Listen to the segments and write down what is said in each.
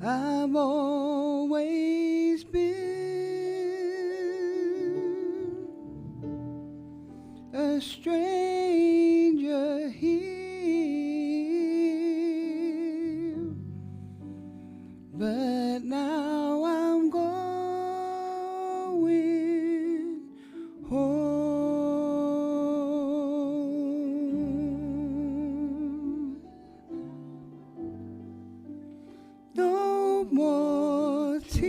I've always been a stranger here, but now I'm going home. No more tears,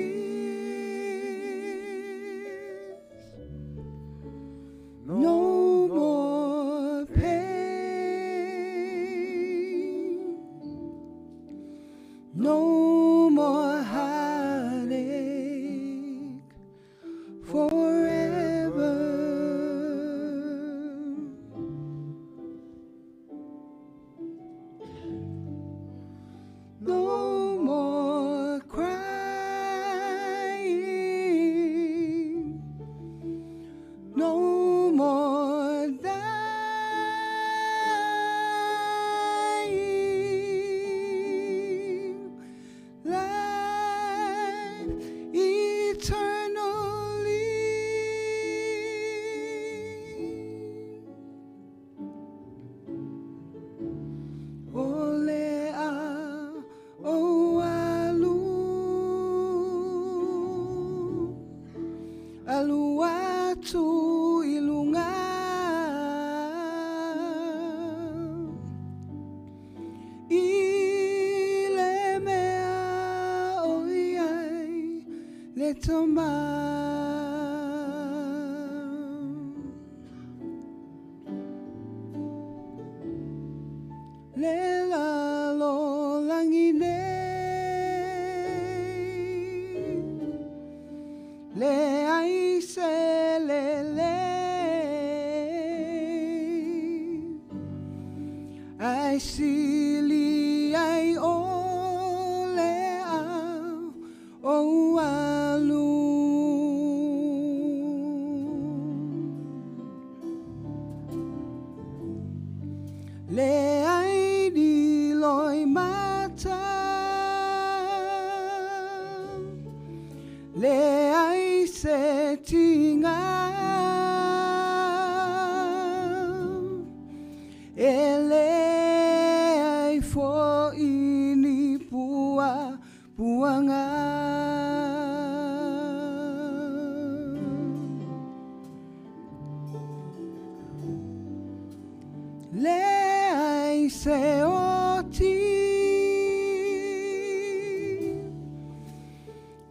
no more pain, no more heartache forever. No more crying, no more dying. Life eternally. O le a o alu, alu atu i luga. I le mea o i ai le tama. Le lalolagi nei, leai se lelei, ae sili ai o le a o alu. Le ai lilo i mata, leai se tiga, e leai foi ni puapuaga. Leai se oti,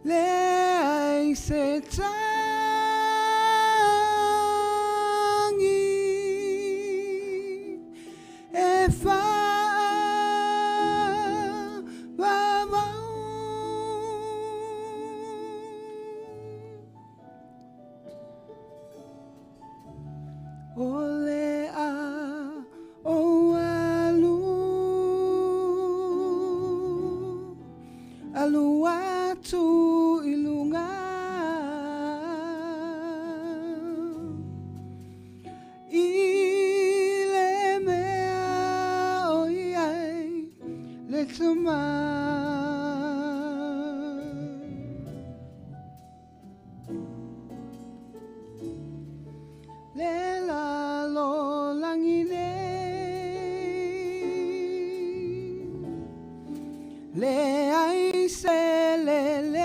leai se tagi, e faavavau. O le a o alu, alu atu i luga. I le mea o i ai le tama. Le lalolagi nei, leai se lelei,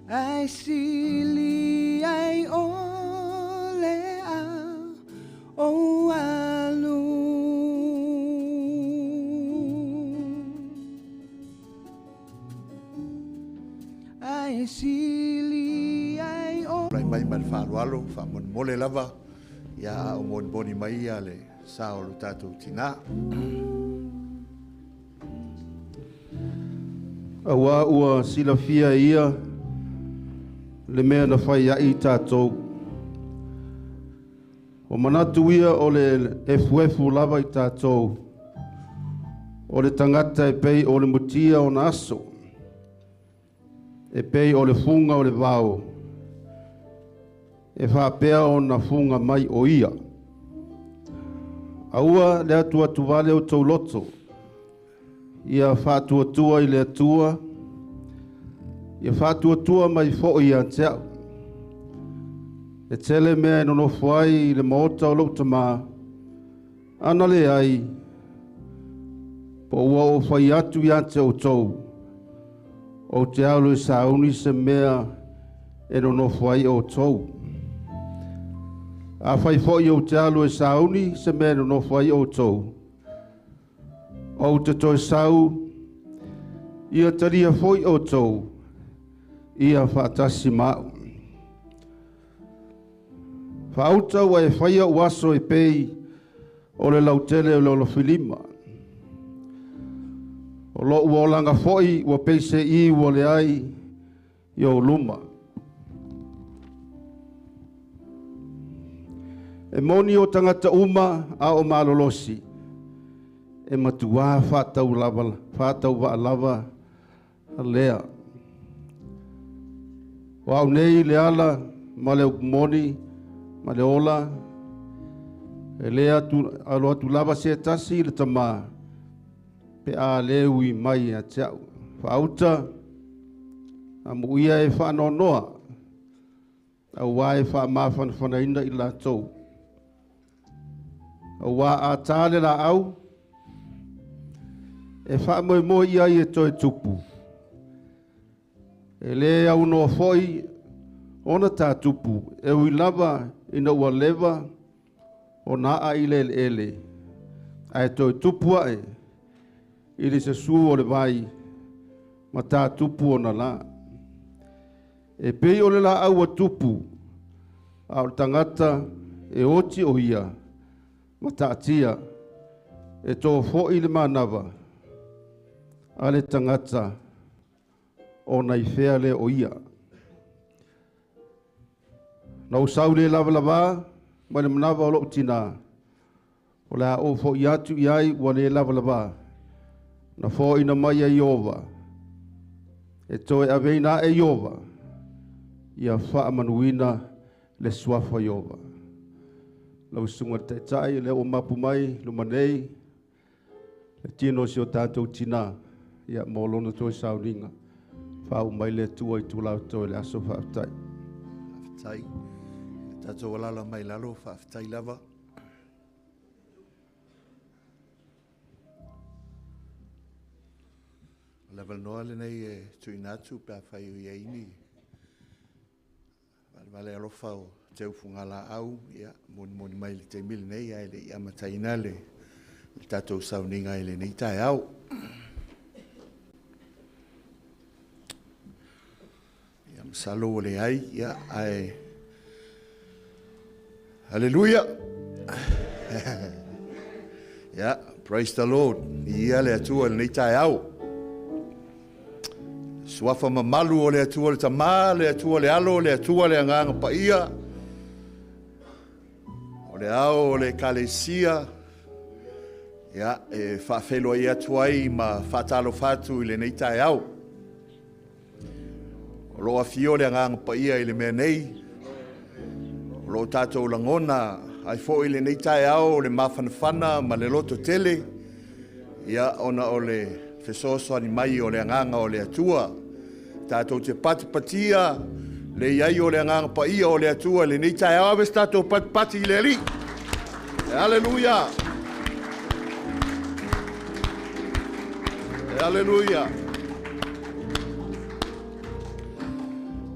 ae sili ai o le a o alu. Ae sili ai o. Tulai mai ma le faaaloalo, faamolemole lava, ia a o monimoni mai ia le sa o lo tatou tinā. Auā ua silafia e ia le mea na fai ai i tatou. Ua manatu ia o le efuefu lava i tatou, o le tagata e pei o le mutia ona aso, e pei o le fuga o le vao, e faapea ona fuga mai o ia. Aua le atuatuvale o tou loto. Ia faatuatua i le Atua, ia faatuatua mai foʻi ia te a'u. E tele mea e nonofo ai i le maota o lou Tamā, ana leai, po ua ou fai atu ia te outou, ou te alu e sauni se mea e nonofo ai outou. Afai foʻi ou te alu e sauni se mea e nonofo ai outou, ou te toe sau, ia talia foʻi outou, ia faatasi ma a'u. Faauta ua e faia ou aso e pei o le lautele o le olofilima. O lo'u olaga foʻi ua pei se i ua leai i ou luma. E moni o tagata uma a o malolosi, e matuā faatauvaa lava lea. O au nei le ala ma le upu moni ma le ola, e le atu, alo atu lava se tasi i le Tamā, pe a le ui mai ia te a'u. Faauta, amuia e faanoanoa, auā e faamafanafanaina i latou. Auā a tā le laau, e faamoemoe i ai e toe tupu. E le aunoa foʻi ona tā tupu, e ui lava ina ua leva ona aa i le eleele, ae toe tupu aʻe i le sasū o le vai ma tā tupu ona lā. E pei o le laau ua tupu, a o le tagata e oti o ia ma taatia, e tō foʻi le manava a le tagata ona i fea lea o ia. Na ou sau le lavalavā mai le manava o lou tinā, o le a ou foʻi atu i ai ua le lavalavā, na foaina mai e Ieova, e toe aveina aʻe Ieova, ia faamanuina le suafa o Ieova. Lau susuga le Taitai, lea ua mapu mai luma nei, le tino o si o tatou tinā, ia mo lona toe sauniga. Faauu mai le Atua i tulao toe le aso faafetai. Faafetai. Tatou alaala mai lalo, faafetai lava. O le avanoa lenei e tuuina atu pe afai o i ai ni valevale alofa o teu fugalaau, ia, monimoni mai i le taimi lenei ae le i amataina le tatou sauniga i lenei taeao. Ia, masalo ua leai, ia, ae Haleluia! Yeah, praise the Lord. Ia le Atua i lenei taeao. Suafa mamalu o le Atua le Tamā, le Atua le Alo, le Atua le Agaga Paia. O le ao o le Ekalesia, ia, e faafeiloai atu ai ma faatalofa atu i lenei taeao. O lo o afio le Agaga Paia i le mea nei. O lo o tatou lagona ai foi lenei taeao o le mafanafana ma le loto tele, ia, ona o le fesoasoani mai o le Agaga o le Atua. Tatou te patipatia le i ai o le Agaga Paia o le Atua i lenei taeao. Ave se tatou patipati i le Alii. Aleluia! Aleluia!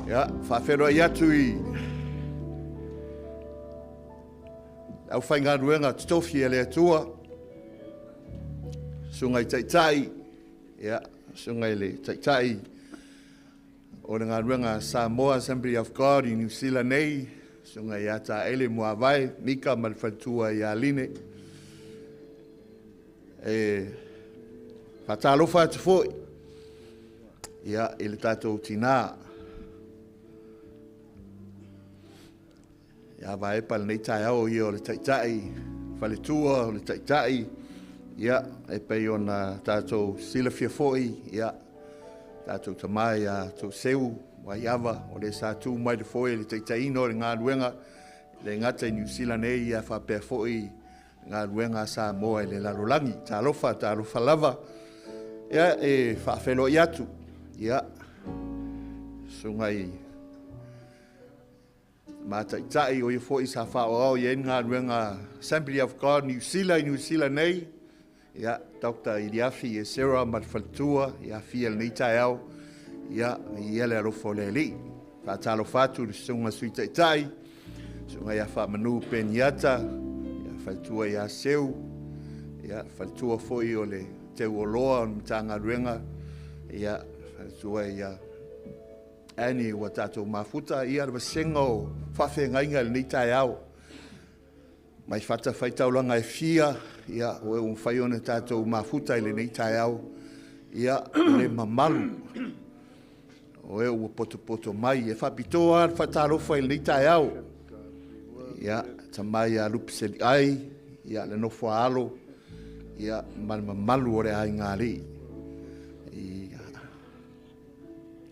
Ia, faafeiloai atu i le aufaigaluega totofi a le Atua, susuga i Taitai, ia, susuga i le Taitai o le galuega Samoa Assembly of God i Niu Sila nei, susuga ia Taele Muavae, Mika ma le faletua ia Line. E faatalofa atu foi ia, i le tatou tinā. Ia Vaepa lenei taeao ia o le Taitai, faletua o le Taitai, ia, e pei ona tatou silafia foi, ia, tatou tamā ia Toeseu Waiava, o le sa tu mai le foe i le taitaiina o le galuega, le gata i Niu Sila nei, ia faapea foi galuega a Samoa i le lalolagi. Talofa, talofa lava. Ia, e faafeiloai atu, ia, susuga i mataitai o ia foi sa faaoao i ai le galuega Assembly of God Niu Sila i Niu Sila nei, ia, Dr. Iliafi Esera ma le faletua i afia i lenei taeao, ia, ia le alofa o le Alii. Faatalofa atu i le susuga Sui Taitai, susuga ia Faamanu Peniata, ia, faletua ia Seu, ia, faletua foi o le Teuoloa o le Matagaluega, ia, faletua ia Annie ua tatou mafuta, ia le vasega o faafeagaiga i lenei taeao. Mai fatafaitaulaga e fia, ia, ua mafai ona tatou mafuta i lenei taeao, ia, le mamalu o e ua potopoto mai. E faapitoa lava le faatalofa i lenei taeao. Ia, tama ia Lupe Seliai, ia, le nofo a alo, ia, ma le mamalu o le aiga alii. I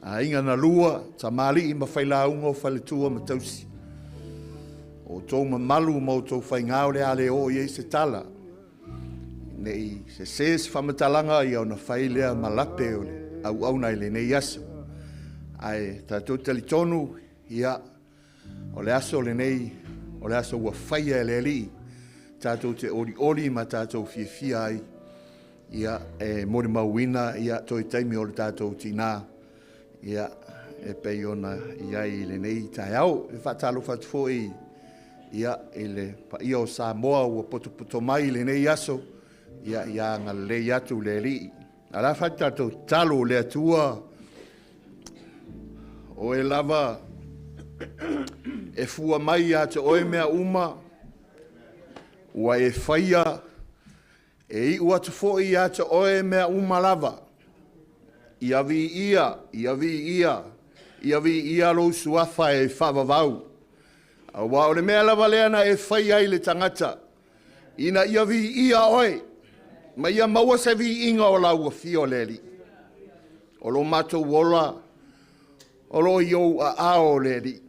aiga na lua, tamalii ma failauga o faletua ma tausi. O outou mamalu ma outou faiga o le a le oo i ai se tala. Ne i sese se faamatalaga ia ona fai lea ma lape o le auauna i lenei aso. Ae tatou talitonu, ia, o le aso lenei, o le aso ua faia e le Alii, tatou te olioli ma tatou fiafia ai, ia, e molimauina, ia, toe taimi o le tatou tinā, ia, e pei ona i ai i lenei taeao. E faatalofa atu foi, ia, i le paia o Samoa ua potopoto mai i lenei aso, ia, ia agalelei atu le Alii. A la fai tatou tatalo le Atua, o e lava e fua mai ia te oe mea uma, ua e faia, e iu atu foi ia te oe mea uma lava. Ia viia, ia viia, ia viia lou suafa e faavavau. Aua o le mea lava lea na e fai ai le tagata, ina ia viia oe, ma ia maua se viiga o lau afio le Alii. O lo matou ola, o lo o i ou aao le Alii.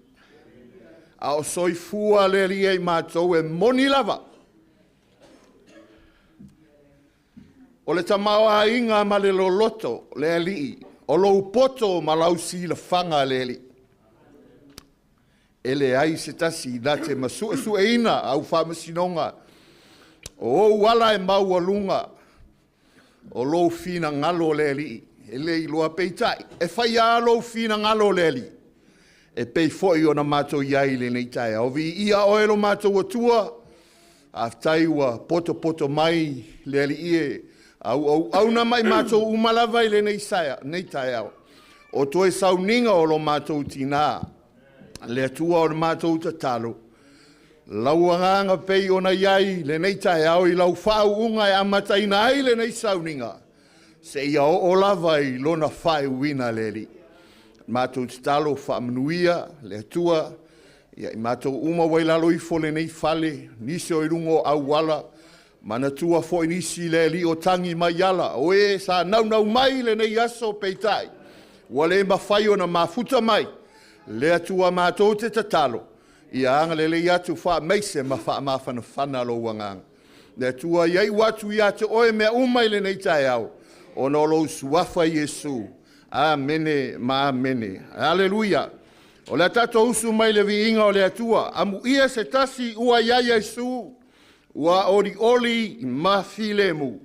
A o soifua le Alii e i matou e moni lava. O le tamaoaiga ma le loloto le Alii, o lou poto ma lau silafaga le Alii. E leai se tasi na te masuesueina au faamasinoga, o ou ala e maualuga, o lou finagalo le Alii, e le iloa peitai, e fai lava lou finagalo le Alii, e pei foi ona matou i ai i lenei taeao. Viia oe lo matou Atua, faafetai ua potopoto mai le Alii e auauauna mai matou uma lava i lenei taeao. O toe sauniga o lo matou tinā, le Atua o le matou tatalo, lau agaga pei ona i ai lenei taeao i lau faauuga e amataina ai lenei sauniga, seia oo lava i lona faaiuina le Alii. Matou tatalo faamanuia le Atua ia i matou uma ua i lalo ifo o lenei fale, nisi o i luga o auala, manatua foi nisi le Alii o tagi mai ala, o e sa naunau mai i lenei aso peitai, ua le mafai ona mafuta mai, le Atua matou te tatalo, ia agalelei atu faamaise ma faamafanafana lou agaga. Le Atua ia iu atu ia te oe mea uma i lenei taeao, ona o lou suafa Iesu. Amene ma amene. Aleluia. O le a tatou usu mai le viiga o le Atua. Amuia se tasi ua ia Iesu, ua olioli ma filemu.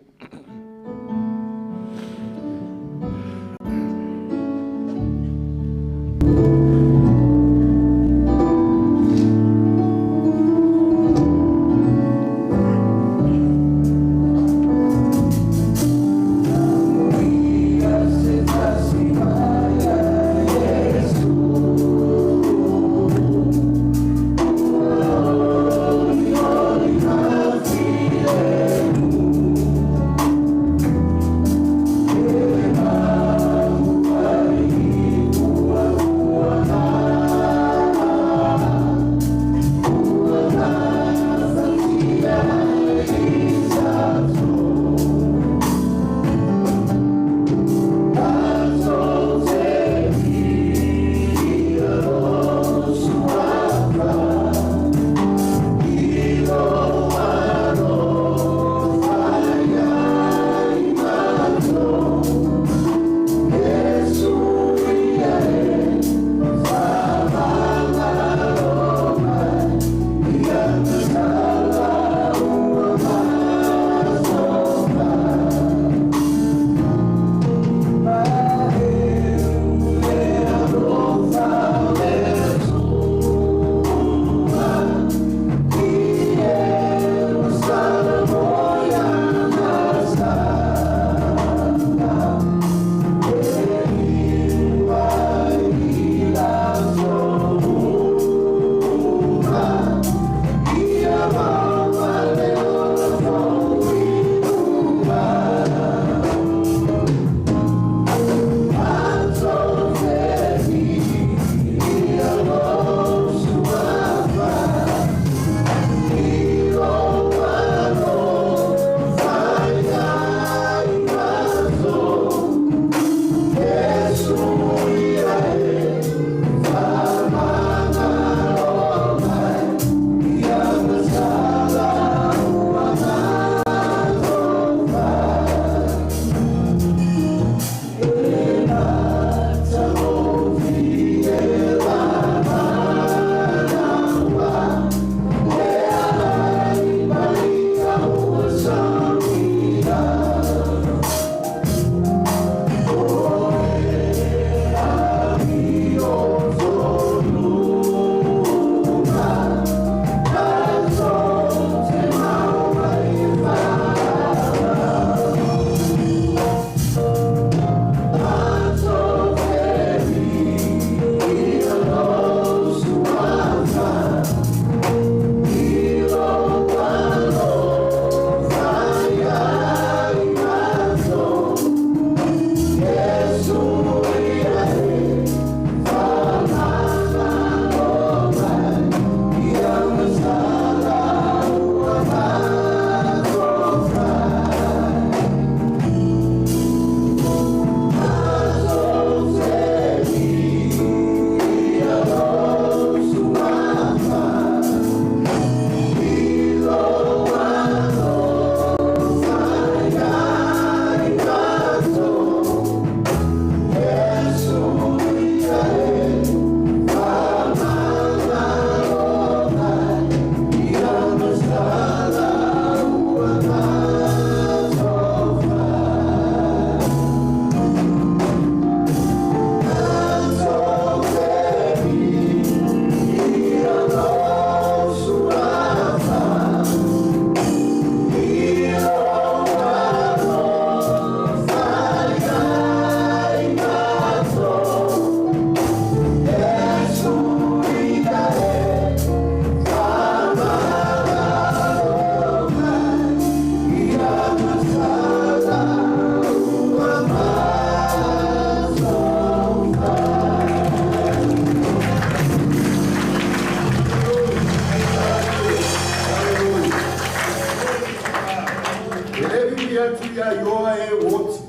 vivii atu iā Ioa e ua oti,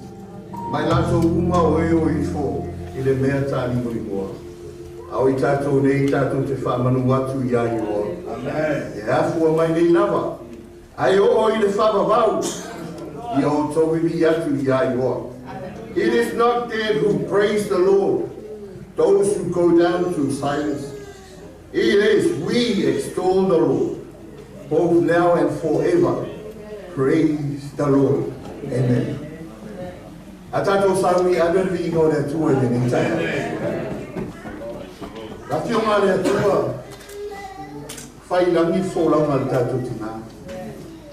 ma i latou uma o e o ifo i le mea taaligoligoa. A o i tatou nei tatou te faamanu atu iā Ioa. E afua mai nei lava, ae oo i le faavavau, ia outou vivii atu iā Ioa. It is not dead who praise the Lord, those who go down to silence. It is we extol the Lord, both now and forever. Praise the Lord. Amen. A tatou sauni ave le viiga o le Atua i lenei taeao. Le afioga a le Atua, fai i lagi le folauga a le tatou tinā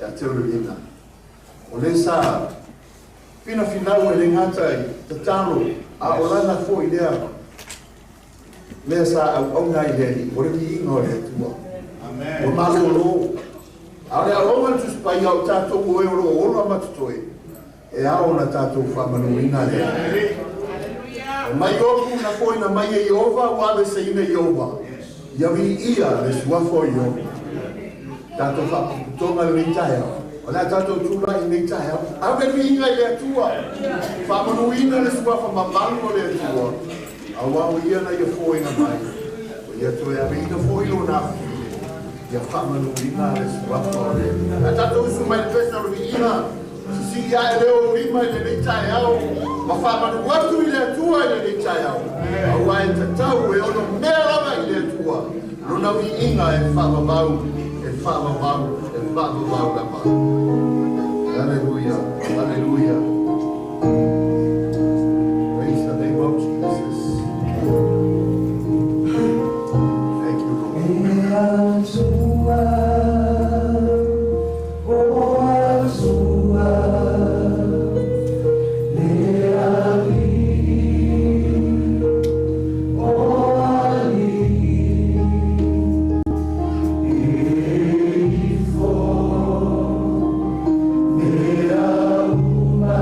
ia te Lelina. O le sa finafinau e le gata i tatalo, a o lana foi lea mea sa auauna ai i le Alii, o le viiga o le Atua. Ua malōlō. A o le aoaoga a le Tusi Paia o tatou o e o lo o ola ma totoe, e ao ona tatou faamanuina le Alii. E mai Iopu na foina mai e Ieova ua aveseina e Ieova. Ia viia le suafa o Ieova. Tatou faapotopotoga lenei taeao. O le a tatou tulai i lenei taeao. Ave le viiga i le Atua. Faamanuina le suafa mamalu o le Atua. Aua o ia na ia foina mai. O ia toe aveina foi lona afufine. Ia faamanuina le suafa o le Atua. A tatou usu mai le pesa o le viiga. Sisili ae leo o lima i lenei taeao. Ma faamanu atu i le Atua i lenei taeao. Aua e tatau e ono mea lava i le Atua. Lona viiga e faavavau, e faavavau, e faavavau lava. Hallelujah, hallelujah. Praise the name of Jesus. Thank you, Lord. O Atua, le Alii, o Alii, e ifo mea uma.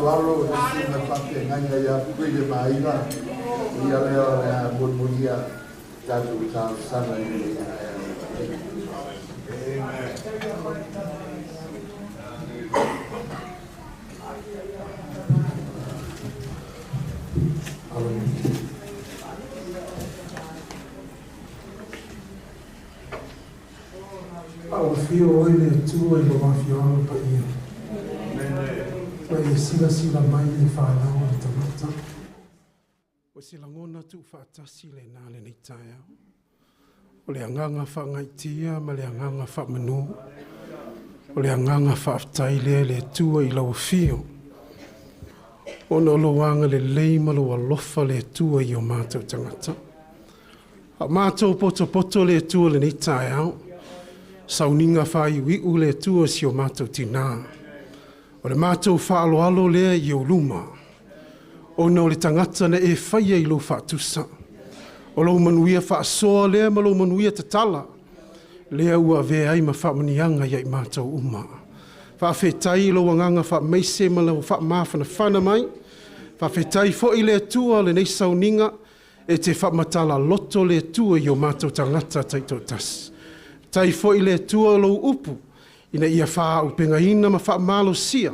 faaaloalo i le susuga i le faafeagaiga ia William Aiga, o ia lea o le a mulimulia tatou talosaga i lenei taeao. Amen. A o afio oe le Atua i lou afioaga paia. Ua e silasila mai i le fanau a le tagata. O se lagona tuufaatasi lena lenei taeao. O le agaga faagaitia ma le agaga faamanu. O le agaga faafetai lea i le Atua i lau afio. Ona o lou agalelei ma lou alofa le Atua i o matou tagata. A o matou potopoto le Atua lenei taeao. Sauniga faaiuiu le Atua si o matou tinā. O le matou faaaloalo lea i ou luma, ona o le tagata na e faia i lou faatusa. O lou manuia faasoa lea ma lou manuia tatala, lea ua avea ai ma faamanuiaga ia i matou uma. Faafetai i lou agaga faamaise ma lou faamafanafana mai. Faafetai foi le Atua lenei sauniga e te faamatala loto le Atua i o matou tagata taitoatasi. Faafetai foi le Atua o lou upu ina ia faaaupegaina ma faamalosia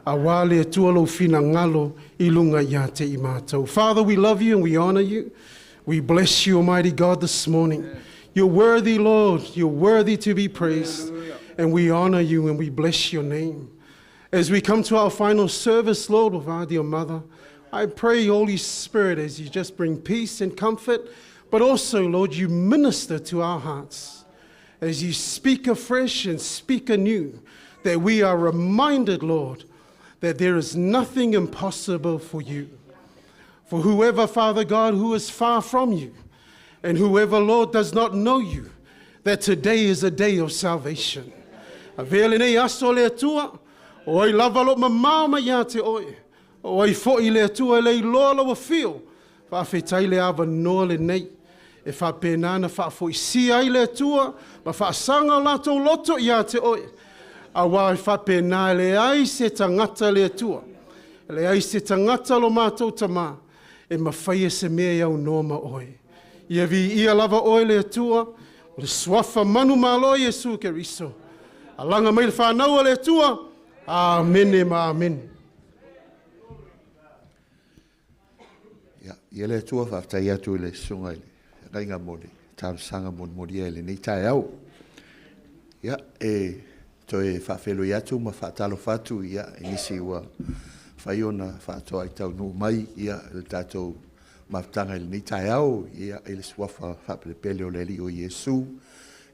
auā le Atua lou finagalo i luga ia te i matou. Father, we love you and we honor you. We bless you, Almighty God, this morning. You're worthy, Lord. You're worthy to be praised. And we honor you and we bless your name. As we come to our final service, Lord, with our dear mother, I pray, Holy Spirit, as you just bring peace and comfort, but also, Lord, you minister to our hearts. As you speak afresh and speak anew, that we are reminded, Lord, that there is nothing impossible for you. For whoever, Father God, who is far from you, and whoever, Lord, does not know you, that today is a day of salvation. Avea lenei aso le Atua, o ai lava lo mamao mai ia te oe, o ai foi le Atua e le iloa lou afio, faafetai le avanoa lenei, e faapena ona faafoisia ai le Atua ma faasaga o latou loto ia te oe, auā e faapena e leai se tagata le Atua, e leai se tagata lo matou Tamā, e mafaia se mea e aunoa ma oe. Ia viia lava oe le Atua, o le suafa manumalo o Iesu Keriso. Alaga mai le fanau a le Atua, Amene ma Amene. Ia, ia le Atua, faafetai atu i le susuga i le feagaiga mo le talosaga molimoli i lenei taeao. Ia, e toe faafeiloai atu ma faatalofa atu ia, i nisi ua fai ona faatoa i taunuu mai ia, le tatou mafutaga i lenei taeao ia, i le suafa faapelepele o le Alii o Iesu.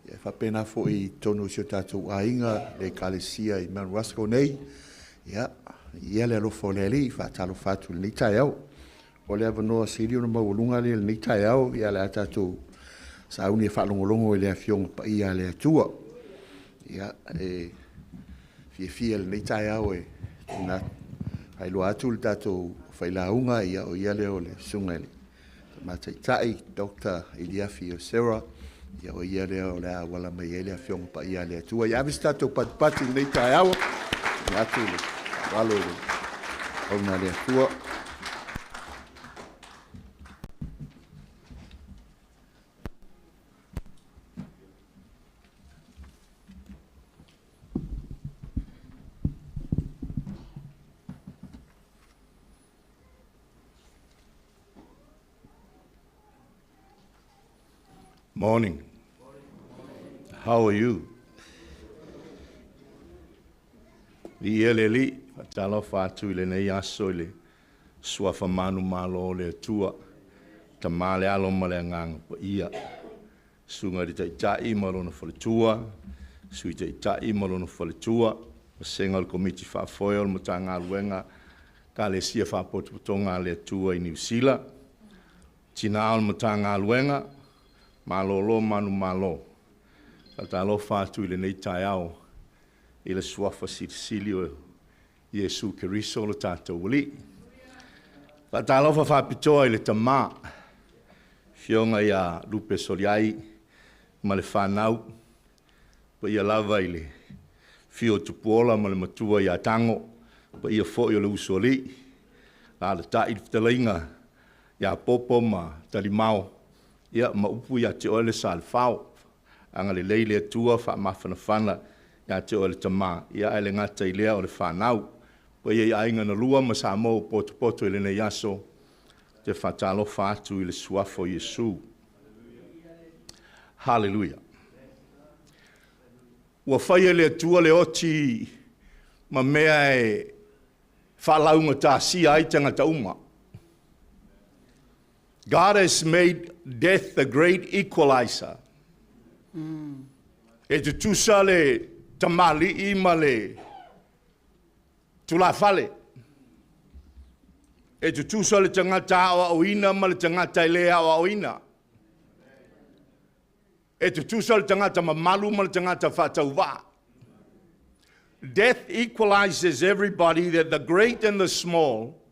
Ia, faapena foi i totonu o si o tatou aiga, le Ekalesia i Mount Roskill nei. Ia, ia le alofa o le Alii, faatalofa atu i lenei taeao. O le avanoa sili ona maualuga lea i lenei taeao, ia le a tatou sauni e faalogologo i le Afioga Paia a le Atua. Ia, e fiafia lenei taeao e tuuina failoa atu le tatou failauga, ia o ia lea o le susuga i le Tama Taitai, Dr. Iliafi Esera, ia o ia lea o le a auala mai ai le Afioga Paia a le Atua. Ia ave se tatou patipati i lenei taeao, ia atu le faaaloalo i le auauna a le Atua. Morning. How are you? Viia le Alii, faatalofa atu i lenei aso i le suafa manumalo o le Atua, Tama le Alo ma le Agaga Paia, Susuga i le Taitai ma lona faletua, Sui Taitai ma lona faletua, Vasega o le Komiti Faafoe o le Matagaluega Ekalesia Faapotopotoga a le Atua i Niu Sila, Tina o le Matagaluega, malolo manumalo. Faatalofa atu i lenei taeao i le suafa silisili o Iesu Keriso lo tatou Alii. Faatalofa faapitoa i le Tama, Afioga ia Lupe Soliai ma le fanau, paia lava i le afio o Tupuola ma le matua ia Tago, Paia foi o le Usoalii, alaalatai le fetalaiga ia Popo ma Talimao, ia ma upu ia te oe le Salefao. Agalelei le Atua faamafanafana ia te oe le tama, ia ae le gata i lea o le fanau. Paia i aiga na lua ma Samoa ua potopoto i lenei aso, ou te faatalofa atu i le Suafa o Iesu. Haleluia. Ua faia e le Atua le oti ma mea e faalaugatasia ai tagata uma. God has made death the great equalizer. E tutusa le tamalii ma le tulafale. E tutusa le tagata aoaoina ma le tagata e le aoaoina. E tutusa le tagata mamalu ma le tagata faatauvaa. Death equalizes everybody, that the great and the small,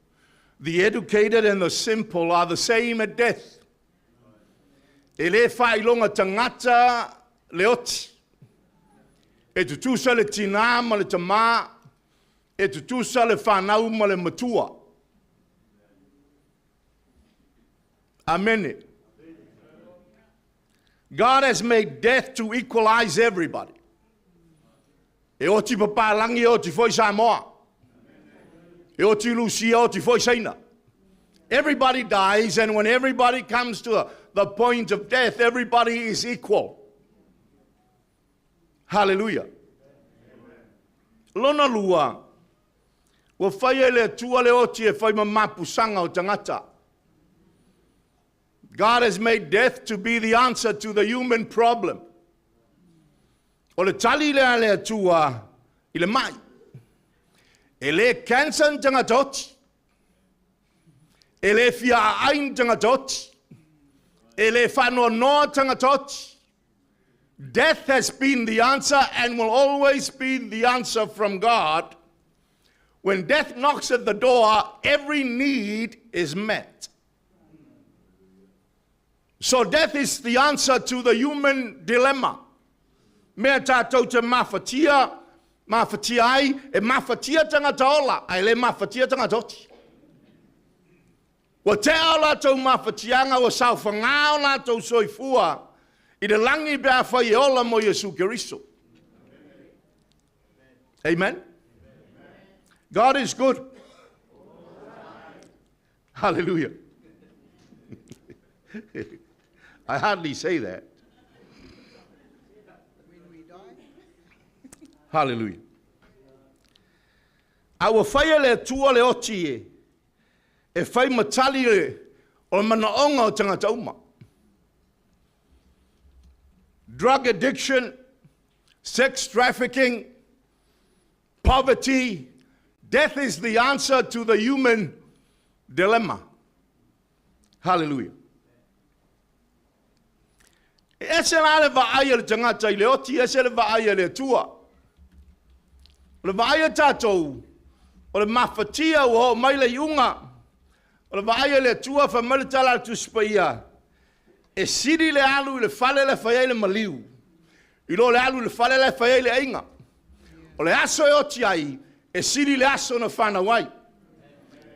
the educated and the simple are the same at death. E le faailoga tagata le oti. E tutusa le tinā ma le tamā, e tutusa le fanau ma le matua. Amene. God has made death to equalize everybody. E oti papalangi, e oti foi Samoa. E oti Lusia, oti foi Saina. Everybody dies, and when everybody comes to the point of death, everybody is equal. Hallelujah. Lona lua, ua faia e le Atua le oti e fai ma mapusaga o tagata. God has made death to be the answer to the human problem. O le tali lea a le Atua i le mai. E le cancer ni tagata oti. E le fia aai ni tagata oti. E le faanoanoa tagata oti. Death has been the answer and will always be the answer from God. When death knocks at the door, every need is met. So death is the answer to the human dilemma. Mea tātou te mafatia, mafatia ai, e mafatia tagata ola, ae le mafatia tagata oti. Ua tea o latou mafatiaga, ua saofagā o latou soifua i le lagi pe afai e ola mo Iesu Keriso. Amen. God is good. Hallelujah. I hardly say that. When we die. Hallelujah. A ua faia e le Atua le oti e fai ma tali o le manaoga o tagata uma. Drug addiction, sex trafficking, poverty, death is the answer to the human dilemma. Hallelujah. E ese la le vaai a le tagata i le oti, ese le vaai a le Atua. O le vaai a tatou, o le mafatia ua oo mai le iuga. O le vaai a le Atua fai mai le tala a le Tusi Paia, e sili le alu i le fale le fai ai le maliu, i lo le alu i le fale le fai ai le aiga. O le aso e oti ai, e sili le aso na whanau ai.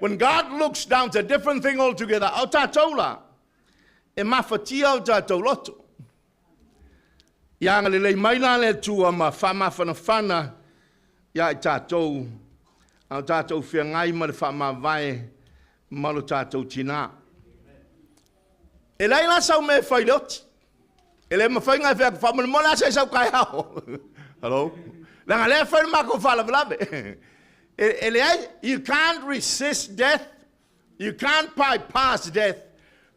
When God looks down, it's a different thing altogether. O tātou la, e mafatia o tātou loto. Ia agalelei mai la le Atua ma faamafanafana ia i tātou, a o tātou feagai ma le faamavae ma lo tātou tinā. E leai la sau mea e fai i le oti. E le mafai ona e fai atu, faamolemole lava se i sau taeao. Hello? Leaga lea e fai le matou faalavelave. E leai, you can't resist death. You can't bypass death.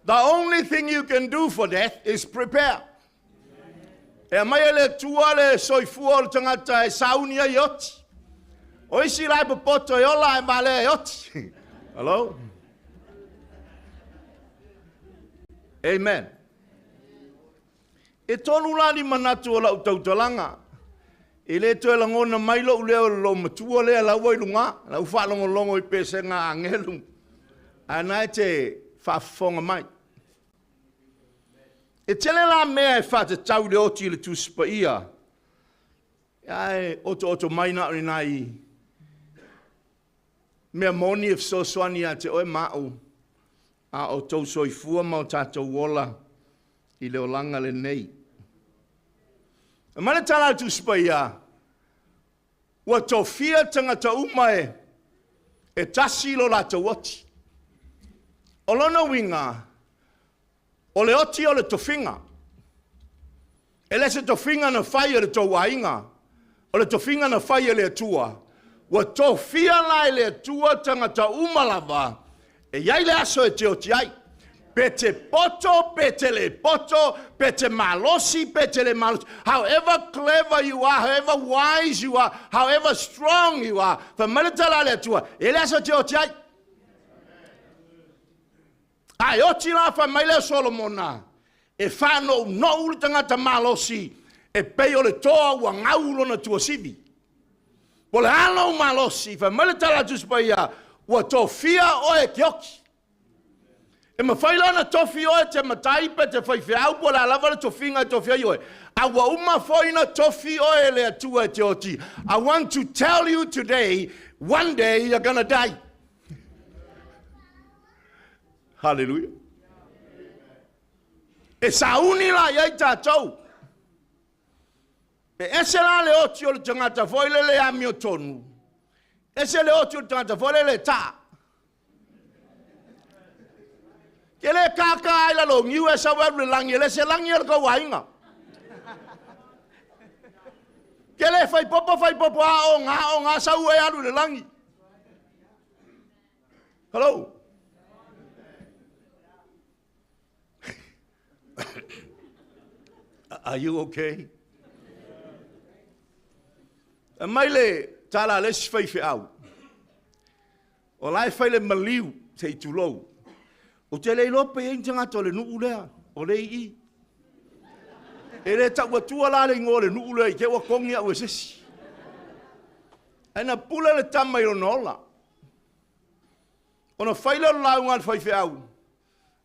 The only thing you can do for death is prepare. E aumai e le Atua le soifua o le tagata e sauni ai e oti. O isi la e popoto e ola ae valea e oti. Hello? Amen. E tolu la ni manatu o lau tautalaga. E le toe lagona mai lou leo i le loomatua lea la ua i luga, la ua faalogologo i pesega a agelu, ae na e te faafofoga mai. E tele la mea e faatatau i le oti i le Tusi Paia, ae otooto mai na o ni nai Mea moni e fesoasoani ia te oe ma au, a o tou soifua ma o tatou ola i le olaga lenei. Aumai le tala a le Tusi Paia, ua tofia tagata uma e e tasi lo latou oti. O lona uiga, o le oti o le tofiga. E le se tofiga na fai e le tou aiga, o le tofiga na fai e le Atua. Ua tofia la e le Atua tagata uma lava e i ai le aso e te oti ai. Pe te poto, pe te le poto, pe te malosi, pe te le malosi. However clever you are, however wise you are, however strong you are, fai mai le tala a le Atua, e i ai le aso e te oti ai. A e oti la, fai mai lea o Solomona, e faanounou le tagata malosi e pei o le toa ua gau lona tuasivi. Po o le a lou malosi, fai mai le tala a le Tusi Paia, ua tofia oe e te oti. E mafai la ona tofi oe e te matai pe te faifeau po o le a lava le tofiga e tofi ai oe, a ua uma foi ona tofi oe e le Atua e te oti. I want to tell you today, one day you're gonna die. Hallelujah. E sauni la i ai tatou. E ese la le oti o le tagata foi lele amiotonu, ese le oti o le tagata foi lele e taa. Ke le kākā ai lalo o niu e sau e alu i le lagi, e le se lagi o le tou aiga. Ke le faipopo faipopo a o gā o gā sau e alu i le lagi. Hello. Are you okay? Aumai le tala a le isi faifeau. O la e fai le maliu, se i tulou. Ou te le iloa pe i ai ni tagata o le nuu lea, o lea e i i. E le tau atua la le igoa o le nuu lea i te i ua togi au e se isi. Ae na pule le tama i lona ola. Ona fai lea o le lauga a le faifeau.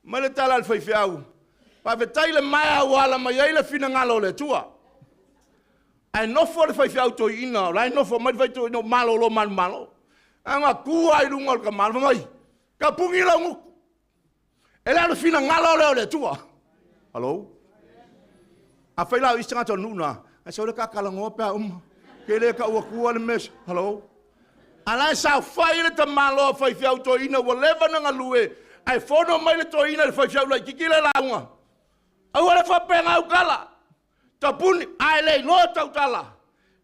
Mai le tala a le faifeau, faafetai le maea ua ala mai ai le finagalo o le Atua. Ae nofo le faifeau toeaina, o la e nofo mai le faifeau toeaina o malolo manumalo. Ae na tu lava i luga o le tamaloa, fai mai, tapuni lau gutu. E le o le finagalo lea o le Atua. Hello? Afai la o isi tagata o le nuu na, ae sau le ta talanoa pe a uma. Ke le tau atua le mea. Hello? A la e saofai le tamaloa faifeau toeaina ua leva ona galue, ae fono mai le toeaina i le faifeau laitiiti lea e lauga. Aua le faapena autala. Tapuni, a e le iloa tautala.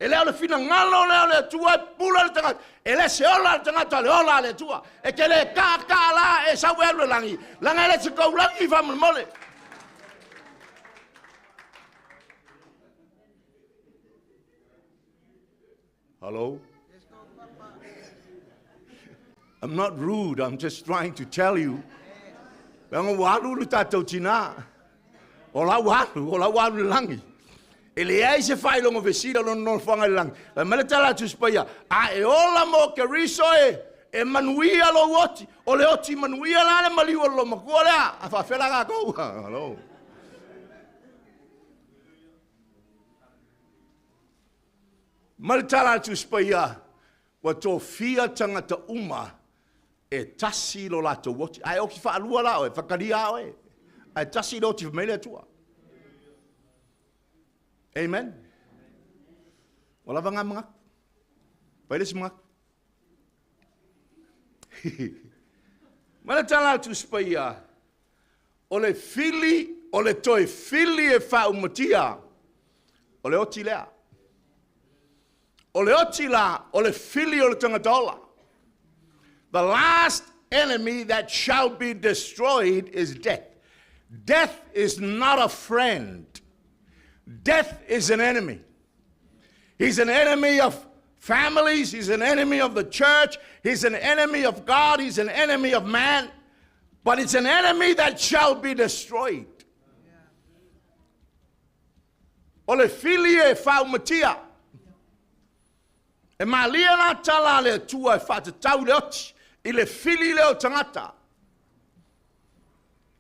E le o le finagalo lea o le Atua e pula le tagata. E le se ola a le tagata, o le ola a le Atua. E te le taataa la e sau e alu i le lagi, leaga e le se tou lagi faamolemole. Hello? I'm not rude, I'm just trying to tell you. Leaga ua alu le tatou tina. O la ua alu, o la ua alu i le lagi. E leai se faailoga fesili o lona nofoaga i le lagi. Fai mai le tala a Tusi Paia, a e ola mo Keriso e, e manuia lou oti. O le oti manuia la le maliu o le loomatua lea. A faafefea la tatou? Hello. Ma le tala a le Tusi Paia, ua tofia tagata uma e tasi lo latou oti. A e oti faalua la oe, faitalia lava oe. Ae tasi le oti fai mai le Atua. Amen. Ua lava na manatu. Fai le isi manatu. Ma le tala a le Tusi Paia, o le fili, o le toe fili e faaumatia, o le oti lea. O le oti la, o le fili o le tagata ola. The last enemy that shall be destroyed is death. Death is not a friend. Death is an enemy. He's an enemy of families, he's an enemy of the church, he's an enemy of God, he's an enemy of man. But it's an enemy that shall be destroyed. O le fili e faaumatia. E malie la tala a le Atua e faatatau le oti i le fili lea o tagata.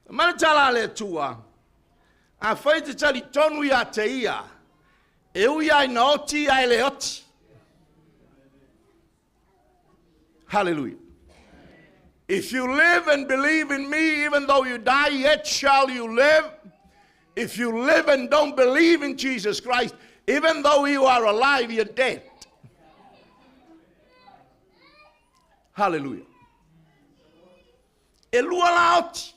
Fai mai le tala a le Atua, Afai e te talitonu ia te Ia, e ui lava ina oti ae le oti. Hallelujah. If you live and believe in me, even though you die, yet shall you live. If you live and don't believe in Jesus Christ, even though you are alive, you're dead. Hallelujah. E lua la oti.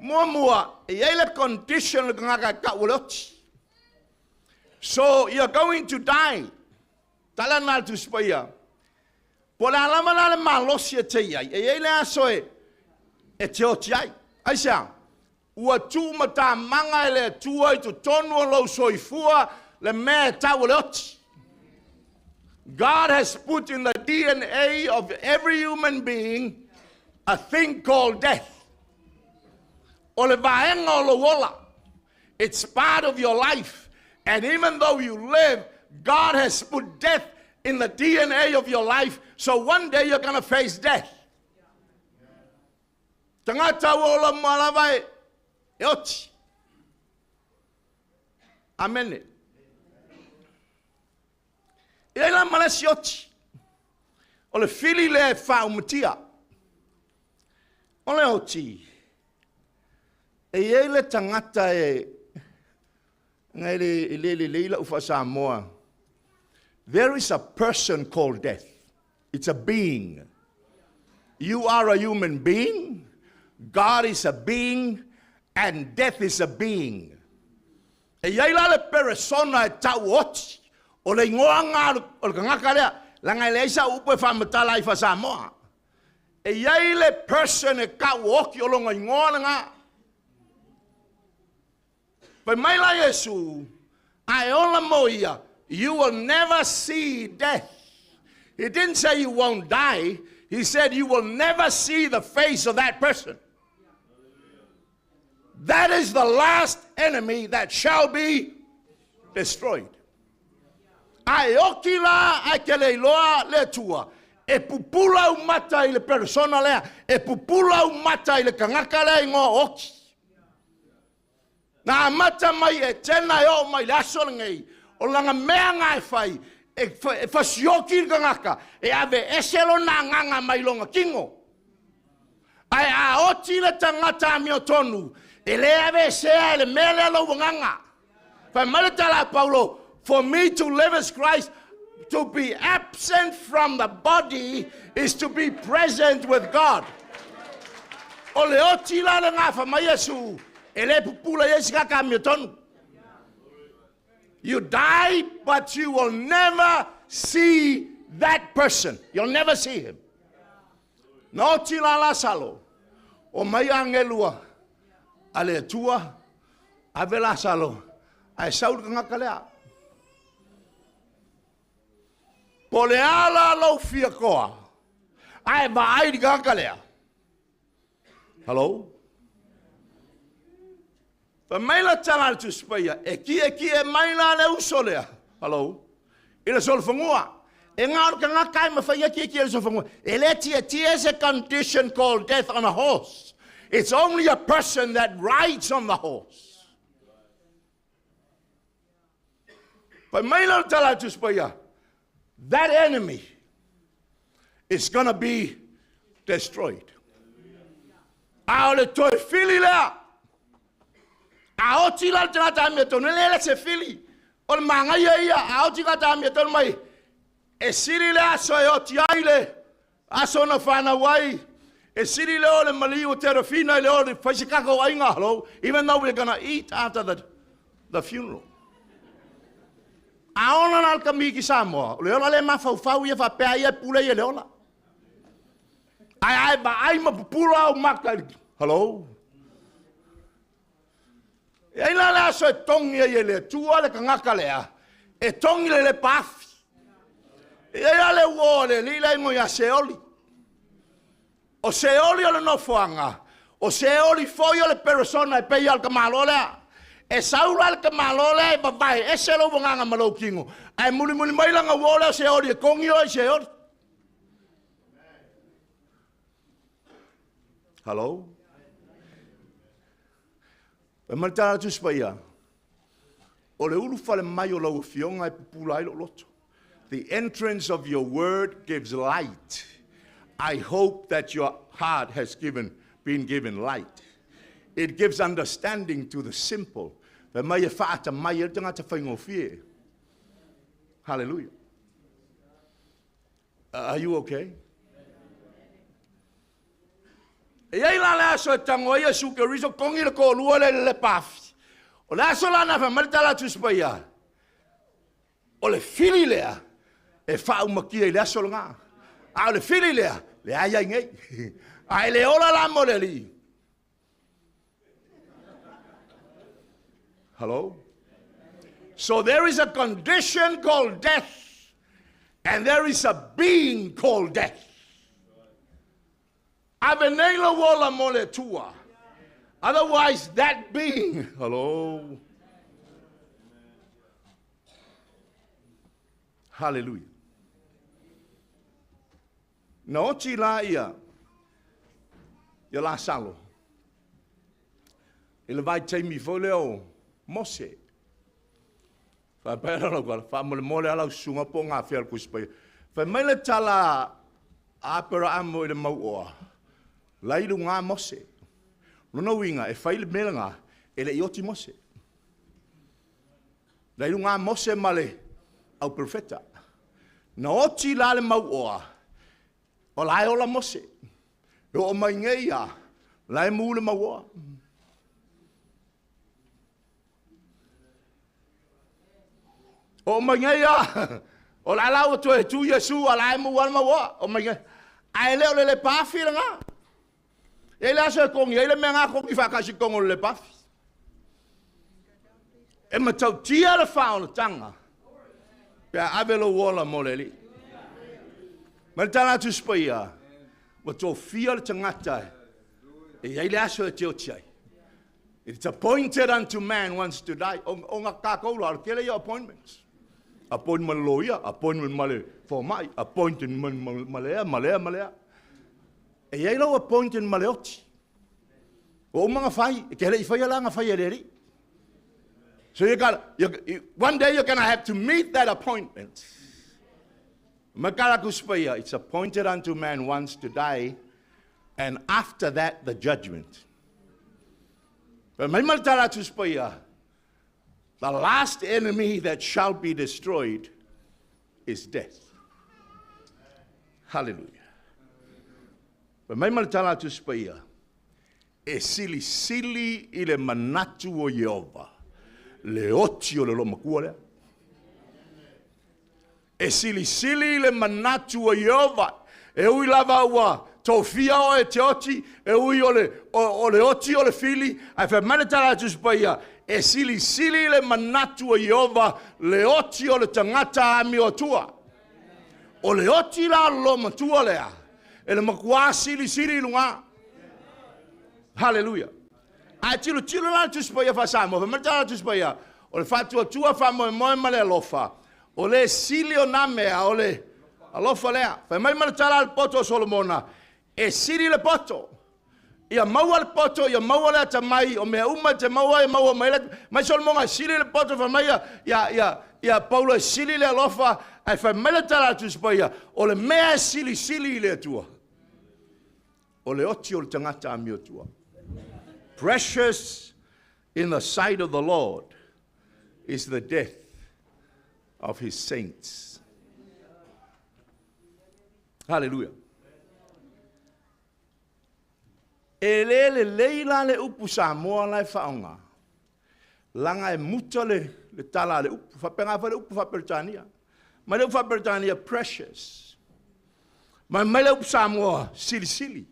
Muamua, e i ai le condition le tagata e tau o le oti. So you're going to die. Tala na le Tusi Paia. Po o le a lava la le malosi e te i ai, e i ai le aso e e te oti ai. Aisea? Ua tuumatamaga e le Atua i totonu o lou soifua le mea e tau o le oti. God has put in the DNA of every human being a thing called death. O le vaega o lou ola. It's part of your life. And even though you live, God has put death in the DNA of your life. So one day you're going to face death. Tagata ua ola mua lava e, e oti. Amene. E ai la ma le isi oti. O le fili lea e faaumatia. O le oti, e i ai le tagata e, na e le, e le lelei lau faa-Samoa. There is a person called death. It's a being. You are a human being. God is a being. And death is a being. E i ai la le peresona e tau oti, o le igoa lena o le tagata lea, leaga e leai sau upu e faamatala ai faa-Samoa. E i ai le person e tau oti o lona igoa lena. Fai mai la Iesu, a e ola mo ia, you will never see death. He didn't say you won't die. He said you will never see the face of that person. That is the last enemy that shall be destroyed. A e oti la ae te le iloa le Atua, e pupula au mata i le persona lea, e pupula au mata i le tagata lea igoa oti. Na amata mai Etena e oo mai le aso lenei, o lana mea na e fai, e, e fasioti le tagata, e ave ese lona agaga mai lona tino. Ae a oti le tagata amiotonu, e le aveesea e le mea lea lou agaga. Fai mai le tala a Paulo, For me to live is Christ, to be absent from the body is to be present with God. O le oti la lena fai mai Iesu, e le pupula i ai se tagata amiotonu. You die, but you will never see that person. You'll never see him. Na oti la Lasalo, o mai agelua a le Atua, ave Lasalo, ae sau le tagata lea. Po o le a la lou fia toa, ae vaai i le tagata lea. Hello? Fai mai la tala a le Tusi Paia, e kiekie mai la le uso lea. Hello? I le solofanua. E na o le tagata e mafai e kiekie i le solofanua. E le tietie se condition called death on a horse. It's only a person that rides on the horse. Fai mai la le tala a le Tusi Paia, that enemy is gonna be destroyed. A o le toe fili lea, a oti la le tagata amiotonu, e le le se fili, o le magaia ia, a oti tagata amiotonu mai, e sili le aso e oti ai le aso na fanau ai, e sili le o le maliu o Terafina i le o le fai se kako aiga, hello, even though we're gonna eat after the funeral. A ola la le kamī ki Samoa, o le ola le mafaufau ia faapea ia e pule ia i le ola. Ae a e vaai ma pupula au maka i le... Hello? E ai la le aso e togi ai e le Atua le tagata lea, e togi le lepa afi. E ai la le uo a le alii la ingoa ia Seoli. O Seoli o le nofoaga, o Seoli foi o le peresona e pei lava o le tamaloa lea. E sau la le tamaloa lea e vavae ese lou agaga ma lou tino, ae mulimuli mai lana uo lea o Seoli e togi oe i Seoli. Hello? Fai mai le tala a le Tusi Paia, o le ulufale mai o lau Afioga e pupula ai lou loto. The entrance of your word gives light. I hope that your heart has given, been given light. It gives understanding to the simple. Fai mai e faatamai ai le tagata faigofie. Hallelujah. Are you okay? E i ai la le aso e tago ai Iesu Keriso, togi le toalua lea i le lepa afi. O le aso la na fai mai le tala a Tusi Paia, o le fili lea e faaumakia i le aso lena. A o le fili lea, lea i ai nei. A e le ola la mo le Alii. Hello? So there is a condition called death, and there is a being called death. Ave nei lou ola mo le Atua. Otherwise, that being, hello. Hallelujah. Na oti la ia, ia Lasalo, i le vaitaimi foi lea o Mose. Faapea la lau tala, faamolemole lava lau susuga po o gafea le Tusi Paia. Fai mai le tala a Aperaamo i le mauoa, la i luga Mose. Lona uiga, e fai le mea lena, e le i oti Mose. La i luga Mose ma le au perofeta. Na oti la le mauoa, o la e ola Mose. E oo mai nei lava, la e mu le mauoa. Oo mai nei lava, o la la ua toe tu Iesu, a la e mu lava le mauoa. Oo mai nei. Ae le o le lepa afi lena. E i ai le aso e togi ai le mea na togi faatasi i totonu o le lepa afi. E matautia le faaolataga pe a ave lou ola mo le Alii. Ma le tala a Tusi Paia, ua tofia le tagata e i ai le aso e te oti ai. It's appointed unto man once to die. O ga tatou la, o le tele ia o appointments. Appointment ma le loia, appointment ma le fomai, appointment ma lea, ma lea, ma lea. E i ai lou appointment ma le oti. Ua uma ona fai, e te le i faia la na fai e le Alii. So you got, you, one day you're going to have to meet that appointment. Makala Paia, it's appointed unto man once to die, and after that the judgment. But the last enemy that shall be destroyed is death. Hallelujah. Fai mai ma le tala a Tusi Paia, e silisili i le manatu o Ieova le oti o le loomatua lea. E silisili i le manatu o Ieova. E ui lava ua tofia oe e te oti, e ui o le, o, o le oti o le fili, ae fai mai le tala a Tusi Paia, e silisili i le manatu o Ieova le oti o le tagata amioatua. O le oti la o le loomatua lea, e le matua silisili i luga. Hallelujah. Ae tilotilo la le Tusi Paia faa-Samoa, fai mai le tala a le Tusi Paia, o le faatuatua faamoemoe ma le alofa, o le sili o nā mea, o le alofa lea. Fai mai ma le tala a le poto o Solomona, e sili le poto. Ia maua le poto, ia maua le atamai, o mea uma e te maua e maua mai le mai Solomona e sili le poto, fai mai ia, ia, ia, ia Paulo e sili le alofa, ae fai mai le tala a le Tusi Paia, o le mea e silisili i le Atua, o le oti o le tagata amiotua. Precious in the sight of the Lord is the death of his saints. Hallelujah. E le lelei la le upu Samoa la e faaaoga, leaga e muta le, le tala a le upu. Faapena foi le upu faa-Peretania. Mai le upu faa-Peretania, precious. Mai mai le upu Samoa, silisili.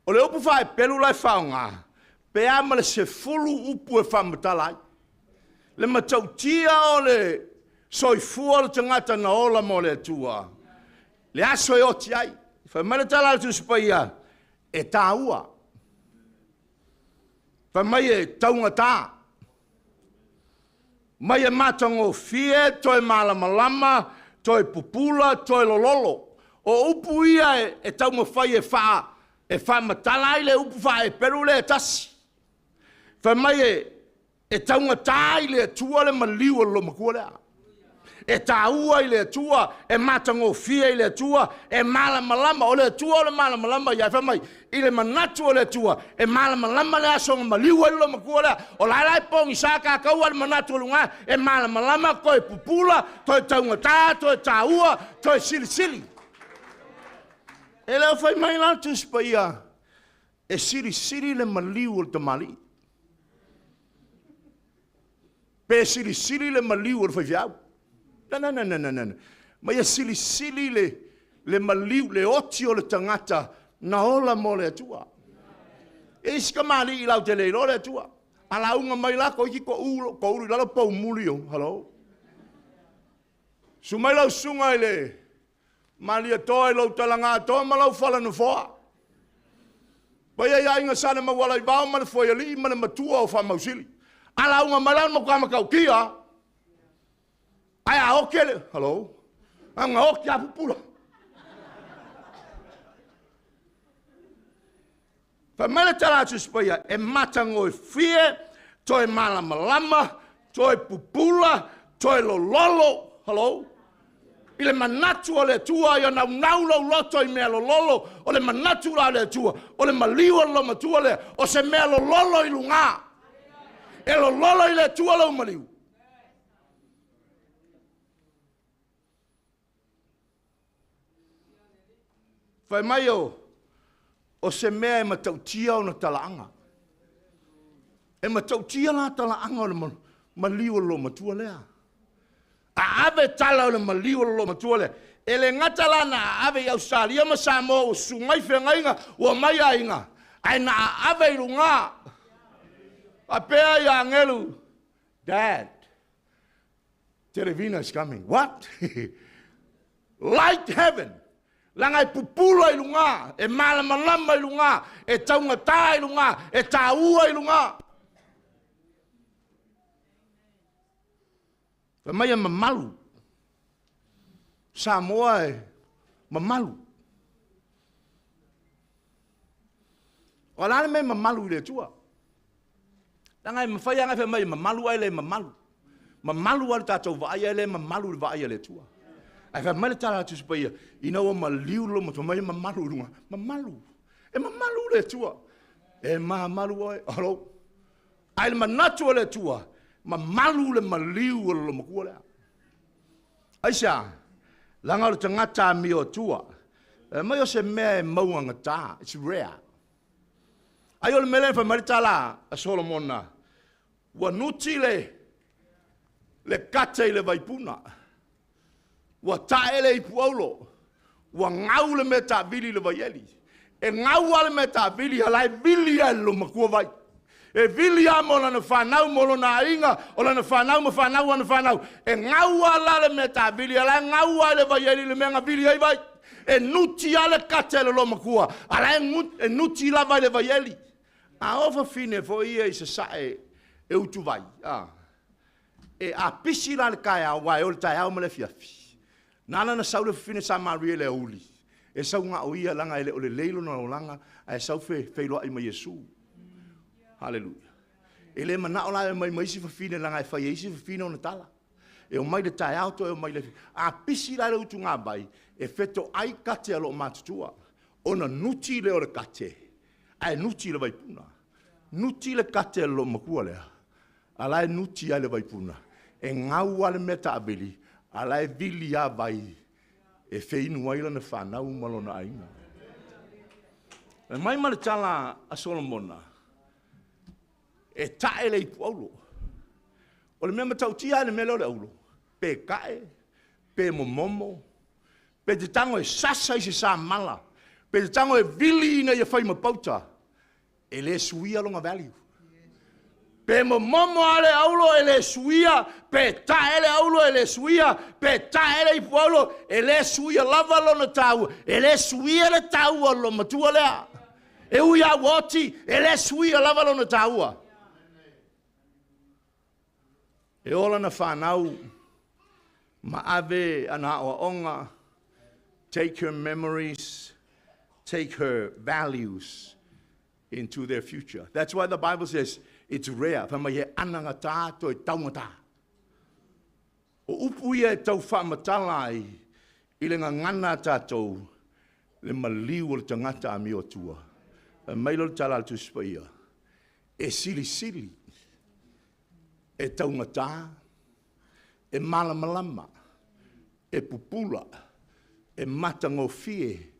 O le upu faa-Hepelu la e faaaoga, pe a ma le 10 upu e faamatala ai le matautia o le soifua o le tagata na ola mo le Atua, le aso e oti ai. Fai mai le tala a le Tusi Paia, e taua. Fai mai e taugata. Mai e matagofie, toe malamalama, toe pupula, toe lololo. O upu ia e, e taumafai e, faa, e faamatala ai le upu faa-Hepelu lea e tasi. Fai mai e, e taugata i le Atua le maliu o le loomatua lea. E taua i le Atua, e matagofie i le Atua, e malamalama. O le Atua o le malamalama ia fai mai, i le manatu o le Atua, e malamalama le aso na maliu ai le loomatua lea. O la e pogisa tatou a le manatu o luga, e malamalama, toe pupula, toe taugata, toe taua, toe silisili. E le o fai mai la le Tusi Paia, e silisili le maliu o le tamalii, pe silisili le maliu o le faifeau. Na na na na na. Ma ia silisili le maliu, le oti o le tagata na ola mo le Atua. E isi tamalii latou te le iloa le Atua. A lauga mai la toeitiiti toulu i lalo poumuli o, hello. Susu mai lau susuga i le Malietoa i lou talagaatoa ma lau falanofoa. Paia i Aiga Sa Nemauala ma le Foialii ma le Matua o Faamausili. A lauga mai la, o le matua matautia lava. Ae a oti le, hello, na ona oti lava pupula. Fai mai le tala a Tusi Paia, e matagofie, toe malamalama, toe pupula, toe lololo, hello. I le manatu o le Atua, ia naunau lou loto i mea lololo. O le manatu la o le Atua, o le maliu o le loomatua lea, o se mea lololo i luga. E lololo i le Atua lou maliu. Fai mai o se mea e matautia ona talaaga. E matautia la talaaga o le maliu o le loomatua lea. A ave tala o le maliu o le loomatua lea, e le gata la na ave i Ausetalia ma Samoa ua susu mai feagaiga ua omai aiga, ae na ave i luga. Faapea ia agelu, Dad, Televina is coming. What? Light heaven. Leaga e pupula i luga, e malamalama i luga, e taugata i luga, e taua i luga. Fai mai e mamalu. Samoa e mamalu. O le a le mea e mamalu i le Atua? Leaga e mafai lava ona fai mai e mamalu ae le mamalu. Mamalu lava le tatou vaai ae le mamalu le vaai a le Atua. Ae fai mai le tala a Tusi Paia, ina ua maliu le loomatua, fai mai e mamalu i luga. Mamalu. E mamalu le Atua. E mamalu oe. Hello. Ae le manatu o le Atua, mamalu le maliu o le loomatua lea. Aisea? Leaga o le tagata amio Atua. E mai o se mea e mauagata. It's rare. Ai o le mea lea fai mai le tala a Solomona, ua nuti le kate i le vaipuna, ua tae le ipu aulo, ua gau le mea taavili i le vaieli. E gau lava le mea taavili, a la e vili lava e le loomatua vai. E vili lava mo lana fanau, mo lona aiga, o lana fanau ma fanau ana fanau. E gau lava la le mea taavili, a la e gau lava i le vaieli le mea na vili ai vai. E nuti lava le kate a le loomatua, a la e nuti lava i le vaieli. A o fafine foi ia i sasae e utuvai, e apisi la le taeao, aua e o le taeao ma le afiafi. Na ala na sau le fafine Samaria i le aoauli, e sau na o ia, leaga e le o lelei lona olaga, ae sau feiloai ma Iesu. Haleluia. E le manao la e mai ma isi fafine, leaga e fai e isi fafine ona tala. E omai le taeao toe omai le apisi la le utugāvai, e fetoai kate a loomatutua. Ona nuti lea o le kate, ae nuti le vaipuna. Nuti le kate a le loomatua lea, a la e nuti ai le vaipuna. E gau lava le mea taavili, a la e vili lava vai e feinu ai lana fanau ma lona aiga. E mai ma le tala a Solomona, e tae le ipu aulo. O le mea matautia le mea lea o le aulo, pe tae, pe momomo, pe te tago e sasa i se samala, pe te tago e vili ina ia fai ma pauta, e le suia lona value. Pe momomo lava le aulo e le suia, pe tae le aulo e le suia, pe tae le ipu aulo, e le suia lava lona taua, e le suia le taua o le loomatua lea. E ui lava ua oti, e le suia lava lona taua. E ola na whanau, ma ave ana aoaoga, take her memories, take her values into their future. That's why the Bible says it's rare. Fai mai he anagata toe taugata. O upu ia e tau faamatala ai i le gagana a tatou le maliu o le tagata amiotua. Fai mai lea o le tala a le Tusi Paia, e silisili, e taugata, e malamalama, e pupula, e matagofie,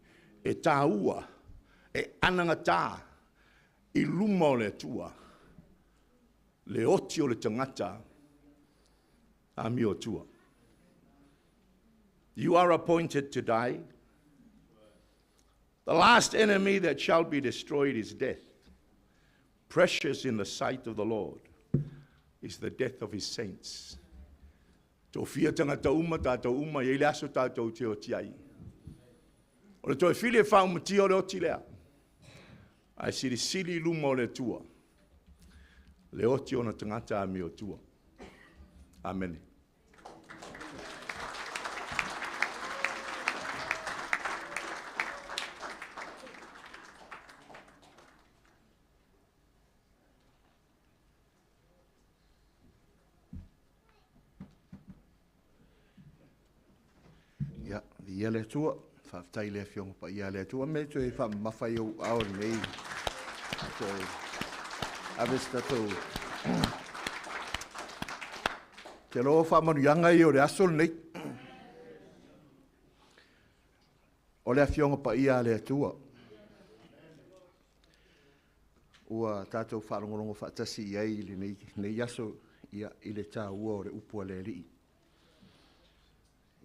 e taua, e anagata i luma o le Atua le oti o le tagata amiotua. You are appointed to die. The last enemy that shall be destroyed is death. Precious in the sight of the Lord is the death of his saints. Tofia tagata uma, tatou uma, e i ai le aso tatou te oti ai. O le toe fili e faaumatia o le oti lea. Ae silisili i luma o le Atua le oti o ona tagata amiotua. Amene. Ia, viia le Atua. Faafetai i le Afioga Paia a le Atua. Me toe faamamafa i ou aao lenei. Toe ave se tatou Te loa faamanuiaga ia o le aso lenei. O le Afioga Paia a le Atua. Ua tatou faalogologo faatasi i ai i lenei aso, ia, i le taua o le upu a le Alii.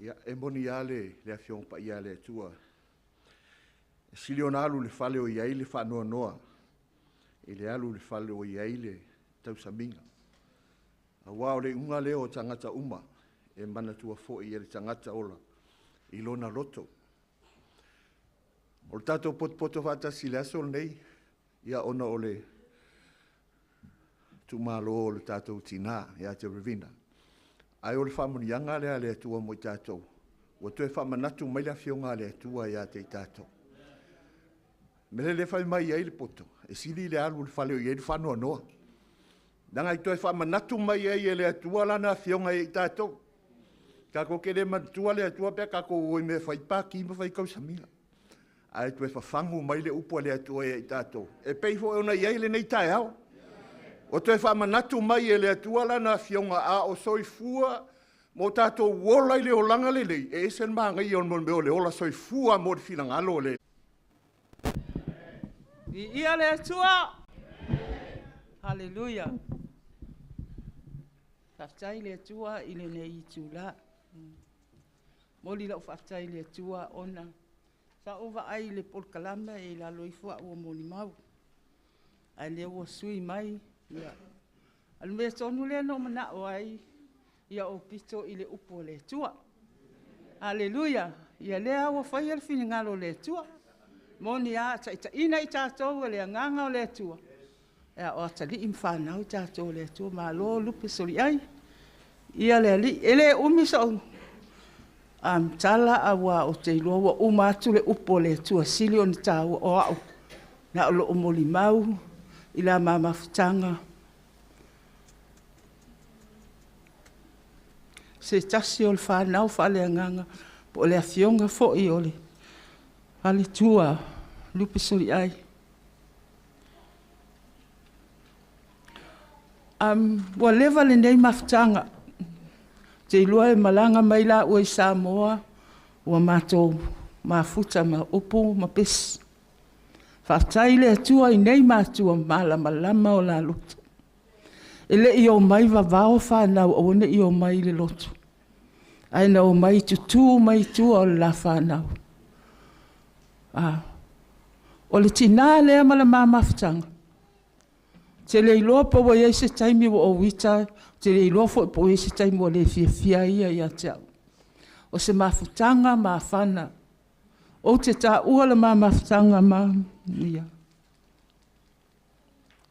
Ia, e moni lava le Afioga Paia a le Atua, e sili ona alu i le fale o i ai le faanoanoa i le alu i le fale o i ai le tausamiga. Aua o le iuga lea o tagata uma e manatua foi e le tagata ola i lona loto. O le tatou potopoto faatasi i le aso lenei, ia ona o le tuumalo o le tatou tina ia te Revina. Ae o le faamanuiaga lea a le Atua mo i tatou, ua toe faamanatu mai le Afioga a le Atua ia te i tatou. Mea lea fai mai ai le poto, e sili le alu i le fale o i ai le faanoanoa. Leaga e toe faamanatu mai ai e le Atua lana Afioga ia i tatou. Tatou te le manatua le Atua pe a tatou o i mea e fai pati ma fai tausamiga. Ae toe fafagu mai le upu a le Atua ia i tatou, e pei foi ona i ai lenei taeao. Ua toe faamanatu mai e le Atua lana Afioga a o soifua mo tatou ola i le olaga lelei, e ese le manaia o le mea o le ola soifua mo le finagalo o le. Viia le Atua. Haleluia. Faafetai i le Atua i lenei itula. Momoli lau faafetai i le Atua ona sa ou vaai i le polokalame e i lalo ifo au o molimau, ae lea ua sui mai. Ia. O le mea tonu lea na ou manao ai ia ou pito i le upu a le Atua. Haleluia. Ia lea ua faia le finagalo o le Atua. Moni lava, taitaiina i tatou e le agaga o le Atua. Ia, o atalii ma fanau i tatou e le Atua. Malo lupe soliai. Ia le Alii. E le umi sou tala, aua ou te iloa ua uma atu le upu a le Atua sili ona taua o au na o loo molimau i la ma mafutaga se tasi o le fanau faaleagaga po o le afioga foi o le faletua Lupe Soliai. Ua leva lenei mafutaga. Te iloa e malaga mai laua i Samoa, ua matou mafuta ma upu ma pesi. Faafetai i le Atua i nei matua malamalama o la loto. E le i omai vavao fanau aua ne i omai i le lotu, ae na omai tutū mai tua o le la fanau. O le tinā lea ma le ma mafutaga, te le iloa po ua i ai se taimi ua ou ita, te le iloa foi po ua i ai se taimi ua le fiafia ia ia te au. O se mafutaga mafana. Ou te taua le ma mafutaga ma ia.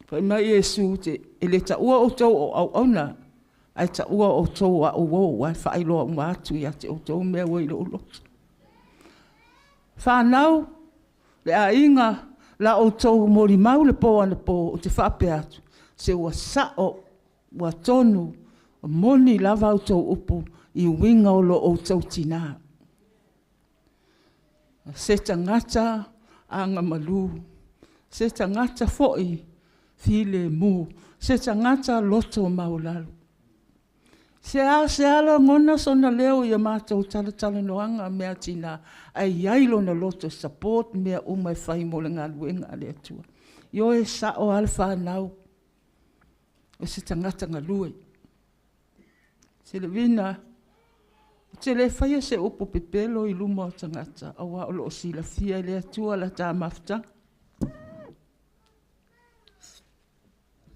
Fai mai Iesu, e le taua outou o auauna, ae taua outou o au uo, ua faailoa uma atu ia te outou mea ua i lou loto. Fanau, le aiga, la outou molimau le po anapo, ou te faapea atu, se ua sao, ua tonu, moni lava outou upu. i uiga o lo outou tinā. Se tagata agamalu, se tagata fo'i filemu, se tagata loto maualalo. Se a se a lagona sona leo ia matou talatalanoaga mea tinā, ae iai lona loto e support mea uma e fai mo le galuega a le Atua. Ioe, e sa'o lava le fanau, o se tagata galue. Selevina, ou te le faia se upu pepelo i luma o tagata, auā o loo silafia e le Atua la ta mafutaga.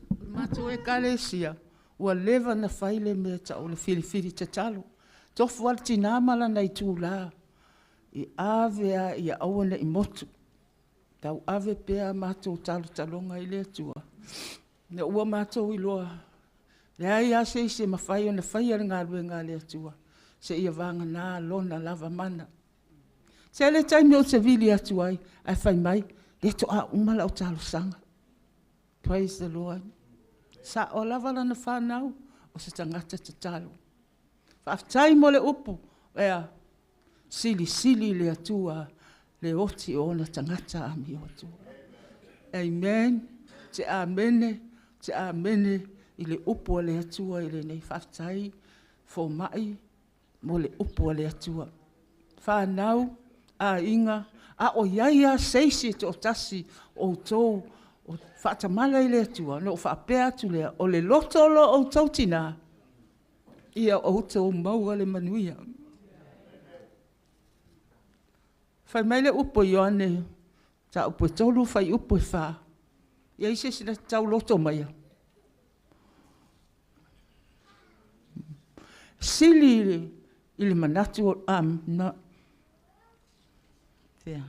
O le matou Ekalesia, ua leva ona fai le mea e ta'u o le filifili tatalo. Tofu lava le tinā ma lana itulā e ave lava ia aua ne i motu, tauave pea a matou talotaloga i le Atua, ina ua matou iloa, leai lava se isi e mafai ona faia le galuega a le Atua, seia vagana Lona lava mana. Tele taimi ou te vili atu ai, ae fai mai, le to'a uma lau talosaga. Praise the Lord. Sa'o lava lana fanau, o se tagata tatalo. Faafetai mo le upu, ea, silisili le Atua le oti o ona tagata amiotua. Amen. Te amene, te amene i le upu a le Atua i lenei. Faafetai fomai mo le upu a le Atua. Fanau, aiga, a o i ai lava se isi e toatasi o outou o faatamala i le Atua, ona ou faapea atu lea, o le loto o lo outou tinā, ia outou maua le manuia. Fai mai le upu a Ioane, mataupu e 3, fuaiupu e 4. E i ai se isi na te tauloto maia? Sili i le manatu o, na, fea?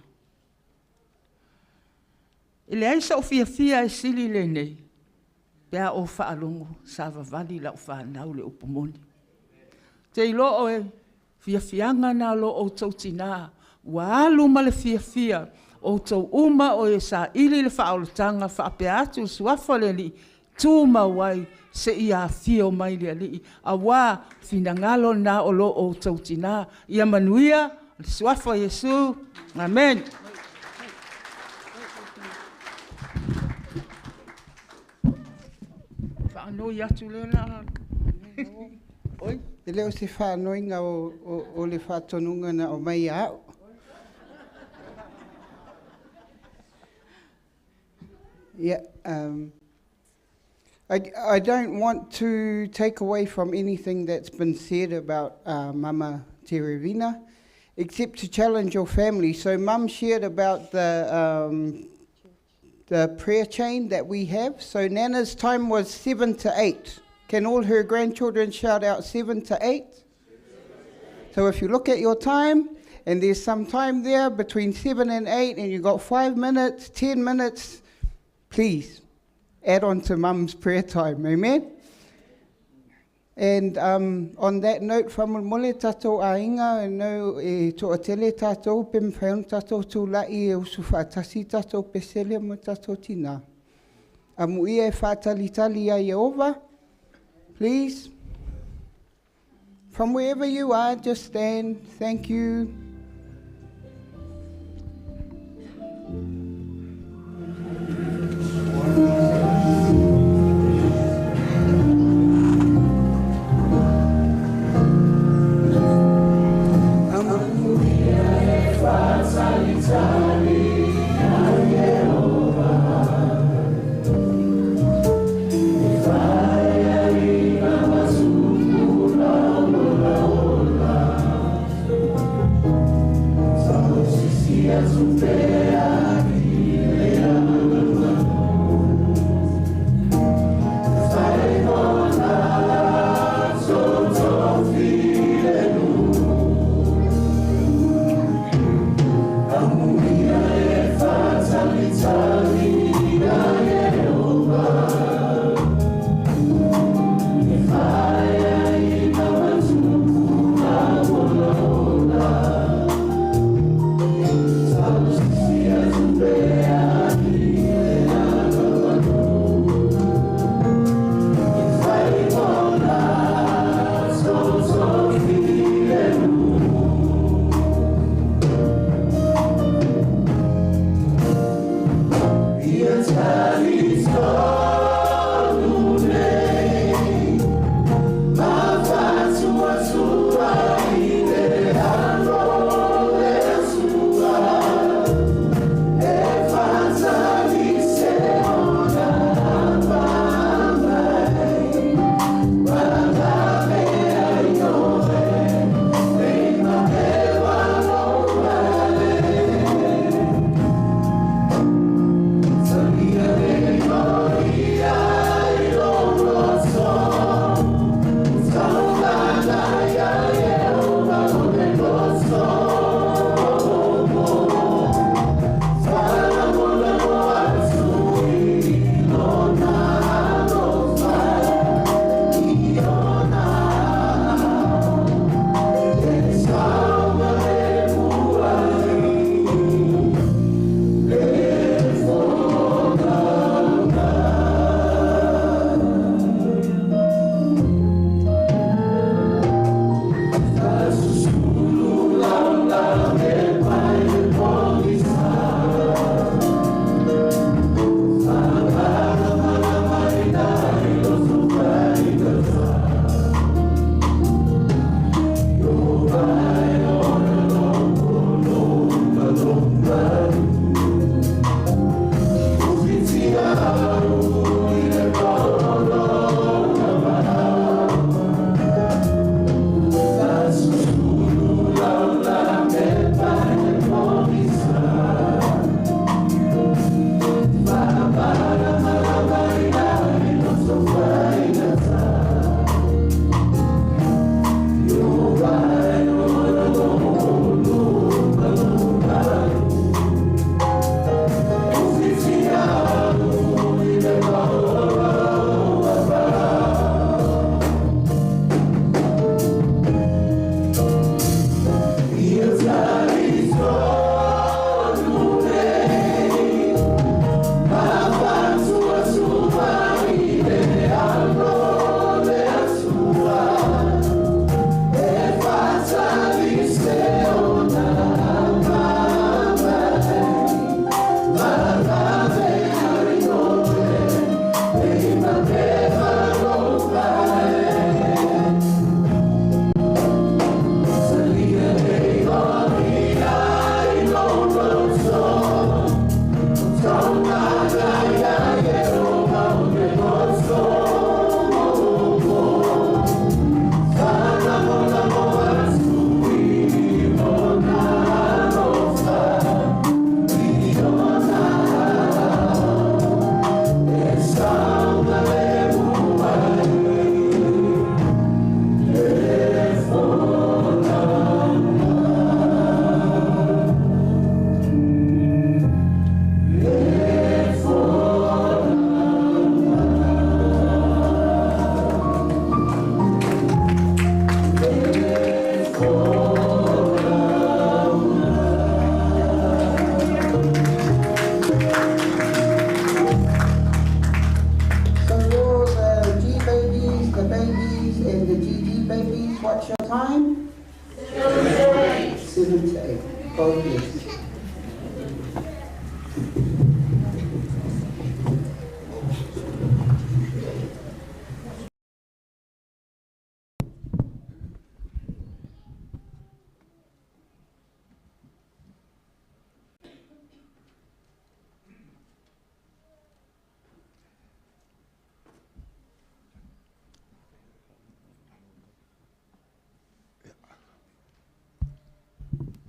E leai so'u fiafia e sili lenei, pe a ou faalogo savavali lau fanau i le upu moni. Te iloa o le fiafiaga lena o lo outou tinā, ua alu ma le fiafia, outou uma o e saili le faaolataga, faapea atu le suafa o le Alii, tumau ai seia afio mai le Alii, auā finagalo lena o lo outou tinā. Ia manuia le suafa o Iesu. Amene. Faanoi atu lea la. Oi. E le o se faanoiga o le faatonuga na aumai ia a'u. Yeah, I don't want to take away from anything that's been said about Mama Terevina, except to challenge your family. So Mum shared about the prayer chain that we have. So Nana's time was 7 to 8. Can all her grandchildren shout out 7 to 8? So if you look at your time, and there's some time there between 7 and 8, and you've got 5 minutes, 10 minutes, please add on to Mum's prayer time. Amen? And on that note, faamolemole tatou aiga e nau e toatele tatou pe mafai ona tatou tula'i e usu faatasi tatou pesele ma tatou tinā. Amuia e faatalitali iā Ieova, please. From wherever you are, just stand. Thank you.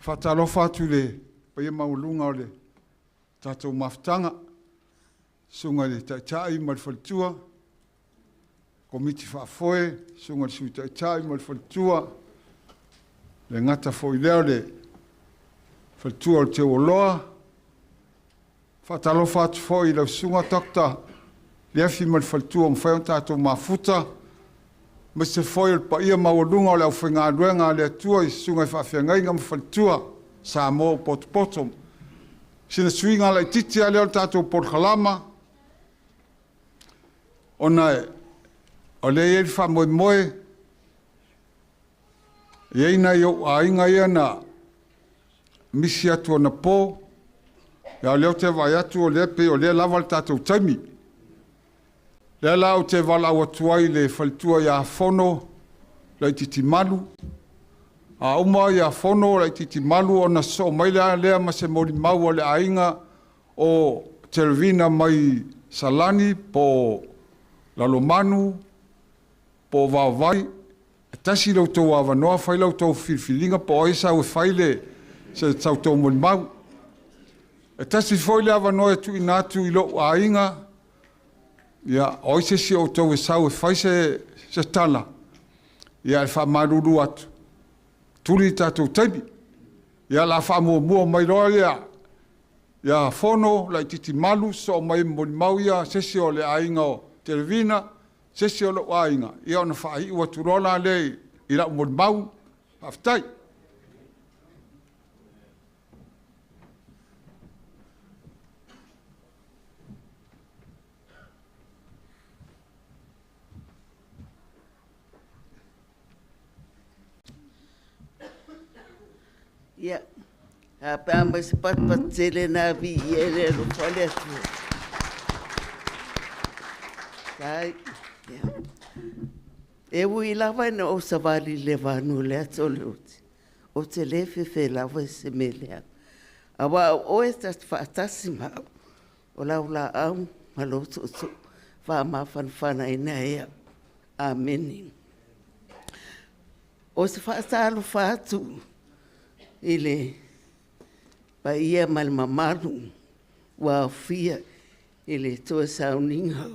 Faatalofa atu i le paia maualuga o le tatou mafutaga, susuga i le Taitai ma le Faletua, Komiti Faafoe, susuga i le Sui Taitai ma le Faletua, le gata foi lea o le Faletua o le Teualoa. Faatalofa atu foi i lau susuga Dr. Leafi ma le Faletua ua mafai ona tatou mafuta, aemaise foi o le paia maualuga o le aufaigaluega a le Atua i susuga i faafeagaiga ma faletua Samoa ua potopoto. Sina suiga laitiiti lava lea o le tatou polokalama, ona o lea e i ai le faamoemoe, e i ai nai ou aiga ia na misi atu anapo. Ia o lea ou te vaai atu o lea pei o lea lava le tatou taimi. Lea la ou te valaau atu ai i le faletua ia Fono Laititimalu. A uma ia Fono Laititimalu ona sosoo mai lea ma se molimau a le aiga o Tervina mai Salani po o Lalomanu po o Vaovai. E tasi lo outou avanoa, fai la outou filifiliga po o ai sau e fai le se sa outou molimau. E tasi foi le avanoa e tuuina atu i lou aiga, ia, o ai se isi o outou e sau e fai se tala, ia e faamalulu atu, tuli le tatou taimi. Ia o le a faamuamua mai loa ia Fono Laititimalu sosoo mai ma molimau ia se isi o le aiga o Terevina, se isi o lou aiga, ia ona faaiu atu loa la lea i lau molimau. Faafetai. Ia, a pe a mai se patupatu tele na viia e le alofa o le Atua. Tai, ia. E ui lava ina ou savali i le vanu o le ata o le oti, ou te le fefe lava i se mea leaga. Aua o oe ta te faatasi ma au, o lau laau ma lou tootoo faamafanafanaina ai au. Amene. O se faatalofa atu i le paia ma le mamalu ua aofia i le toe sauniga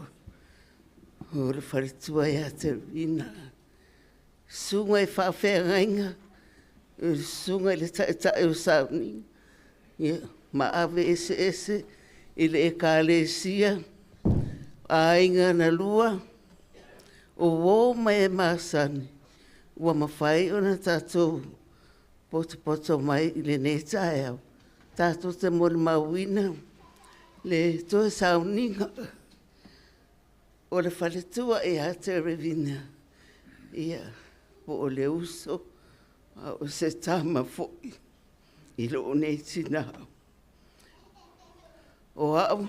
o le faletua ia Tervina, susuga i faafeagaiga, le susuga i le taitai o sauniga, ia, ma ave eseese i le Ekalesia, aiga na lua, o uo ma e masani ua mafai ona tatou potopoto mai i lenei taeao tatou te molimauina le toe sauniga o le faletua ia Terevina, ia, po o le uso a o se tama foi i lou nei tinã. O au,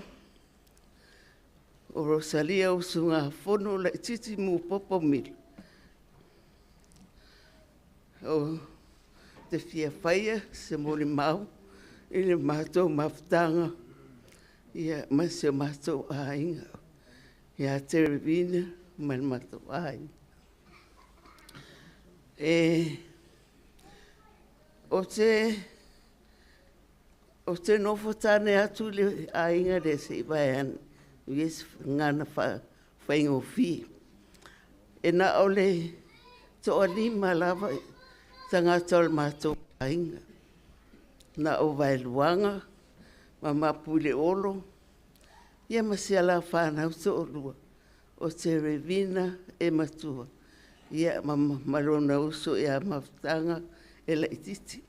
o Rosalia Usugafono Laititi Mupopo Milo, o te fia faia se molimau i le matou mafutaga, ia, ma si o matou aiga ia Terevina ma le matou aiga. Ou te nofo tane atu i le aiga lea se i vaeane, i se gagana faigofie. E na o le toalima lava tagata o le matou aiga. Na o Vaeluaga ma Mapuileolo, ia ma si ala fanau toalua, o Terevina e matua, ia ma lona uso ia Mafutaga e laititi.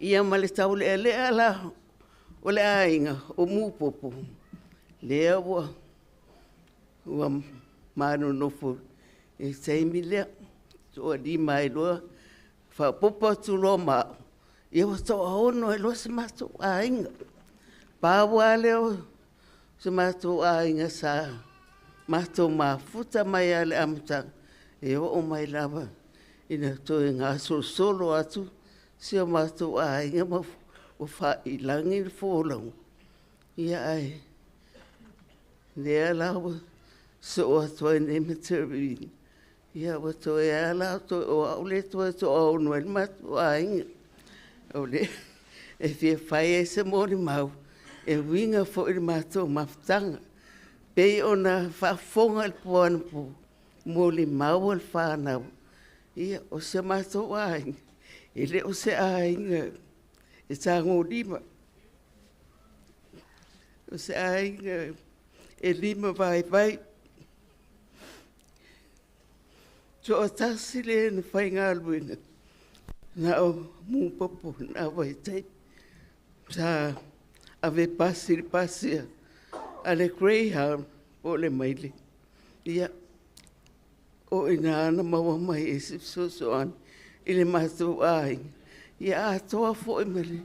Ia ma le taulealea la o le aiga o Mupopo, lea ua manonofo i le taimi lea, toalima ai loa, faaopoopo atu loa ma au, ia ua toaono ai loa si o matou aiga. Pau lava lea o si o matou aiga sa matou mafuta mai lava i le amataga, e oo mai lava ina toe gasolosolo atu si o matou aiga ma ua faiilagi le folauga, ia ae lea la ua sosoo atu ai nei ma Tervina, ia ua toe a la, o au lea e toe toaono ai le matou aiga. O lea e fia fai ai se molimau e uiga foi i le matou mafutaga. Pei ona faafofoga i le po anapo, molimau a le fanau, ia o si o matou aiga, e le o se aiga e tagolima, o se aiga e lima vaivai. Toatasi le na faigaluega, na o Mupopo na vaitaimi. Sa ave pasi le pasi a le Greyhound po o le Maile. Ia, o i ina na maua mai ai se fesoasoani i le matou aiga. Ia atoa foi ma le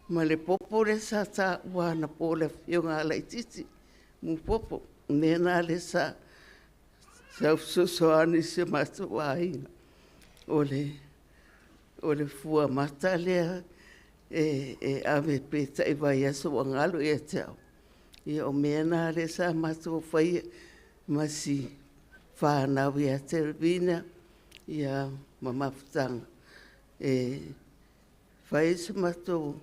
Ma le popo lea sa taua anapo e le Afioga ia Laititi Mupopo, o le mea lena lea sa tau fesoasoani i si o matou aiga. O le fuamata lea e ave pe tai vaiaso ua galo ia te au, ia o mea na lea sa matou faia ma si fanau ia Terevina ma Mafutaga, e fai si matou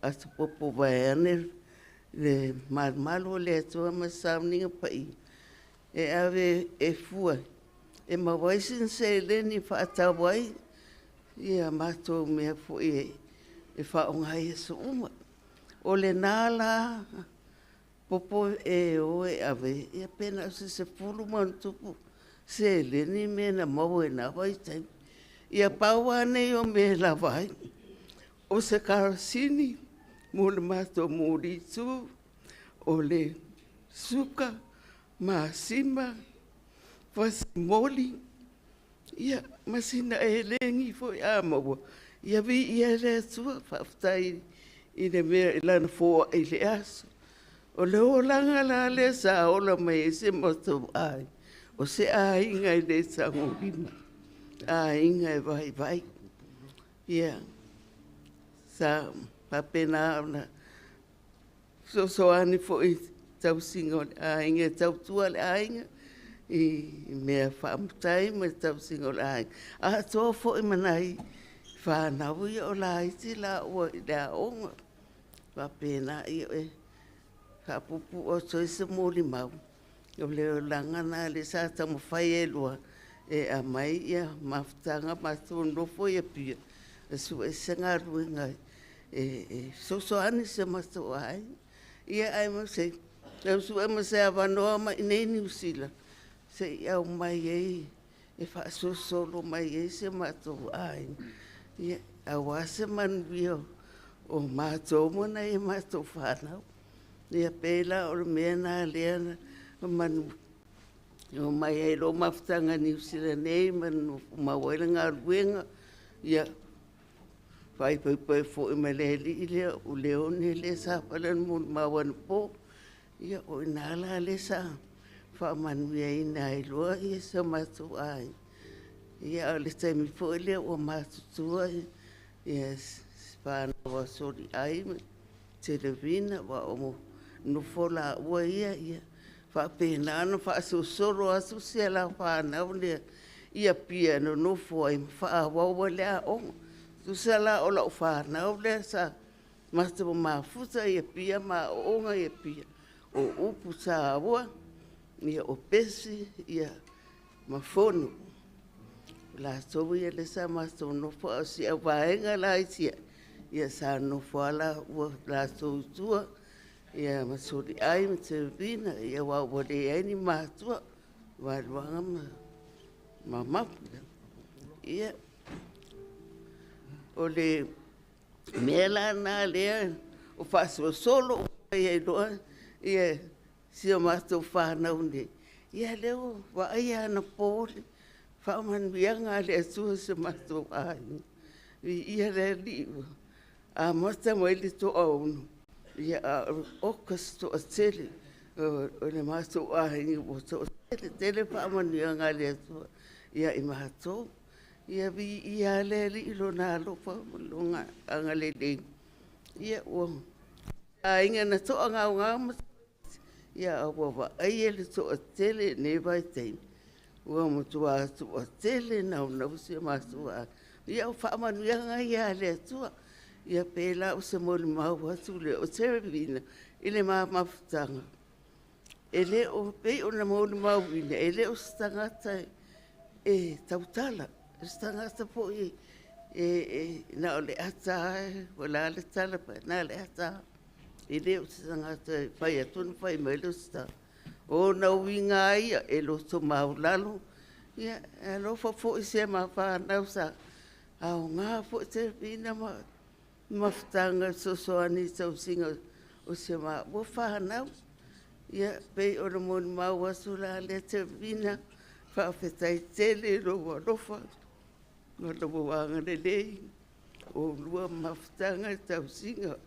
aso popo vaeane le malumalu o le Atua ma le sauniga paia, e ave e fua e maua ai sina seleni e faatau ai matou mea foi e faaaoga i aso uma. O lena la popo e o e ave, ia pe na o se 10+ seleni mea na maua i na vaitaimi. Ia pau lava nei o mea e lava ai, o se karosini mo le matou muli tu, o le suka, masima, fasimoli, ia ma sina elegi foi a maua, ia viia le Atua. Faafetai i le mea i Lana foai i le aso. O le olaga la lea sa ola mai ai si o matou aiga, o se aiga e le tagolima, aiga e vaivai. Ia, sa faapena ona fesoasoani foi i le tausiga o le aiga, e tautua le aiga i mea faa-matai ma le tausiga o le aiga, atoa foi ma nai fanau ia o laiti laua i le aoga. E faapena, e faapuupuu atu ai se molimau, o le olaga lena lea sa taumafai ai loa e aumai mafutaga matou nonofo i Apia e sue se galuega e fesoasoani i si o matou aiga. Ia ae tau sue ma se avanoa mai i inei i Niu Sila se i aumai ai e faasolosolo mai ai si o matou aiga, aua se manuia o matou ma nai a matou fanau. Ia pei la o le mea lena lea na omai ai loa mafutaga i Niu Sila nei ma maua ai le galuega, ia faaipoipo ai foi ma le alii lea o Leone lea sa fai lana molimau anapo. Ia o i ina la lea sa faamanuiaina ai loa si o matou aiga. Ia a o le taimi foi lea ua matutua si fanau a Soliai ma Terevina aua o nofo laua ia, ia faapena ona faasolosolo atu si a la fanau lea i Apia e nonofo ai ma faaauau ai le aoga. Tusa la o lau fanau lea sa matou mafuta i Apia ma aooga i Apia, o upu saua, o Pesi ma Fono. O latou ia lea sa matou nonofo, a o si au vaega laiti ae, sa nonofo lava latou i tua ma Soliai ma Terevina, aua ua leai ni matua, o Vailuaga ma Mapu. Ia, o le mea la lena lea ua faasolosolo uma ai loa si a matou fanau nei, ia lea ua vaaia anapo le faamanuiaga a le Atua i si o matou aiga. Viia le Alii ua amata mai le toaono, a o August toatele o le matou aiga ua toatele tele faamanuiaga a le Atua ia i matou. Ia viia le Alii i Lona alofa ma Lona agalelei, ia ua aiga na toagaogao ma toaitiiti, a ua vaaia le toatele i lenei vaitaimi, ua matua toatele naunau si o matou aiga. Ia o faamanuiaga ia a le Atua. Ia pei la o se molimau atu lea o Terevina i le ma mafutaga, e le o pei ona molimauina, e le o se tagata e tautala, o se tagata foi e na o le ata lava, o le a le tala, na o le ata lava. E le o se tagata e fai atu ona fai mai lea o se tala. O ona uiga lava ia e loto maualalo, ia e alofa foi i si a ma fanau sa aoga foi Terevina ma mafutaga e fesoasoani i le tausiga o si a maua fanau. Ia pei o le molimau atu la lea Terevina, faafetai tele i lou alofa ma lou agalelei, o oulua ma mafutaga i le tausiga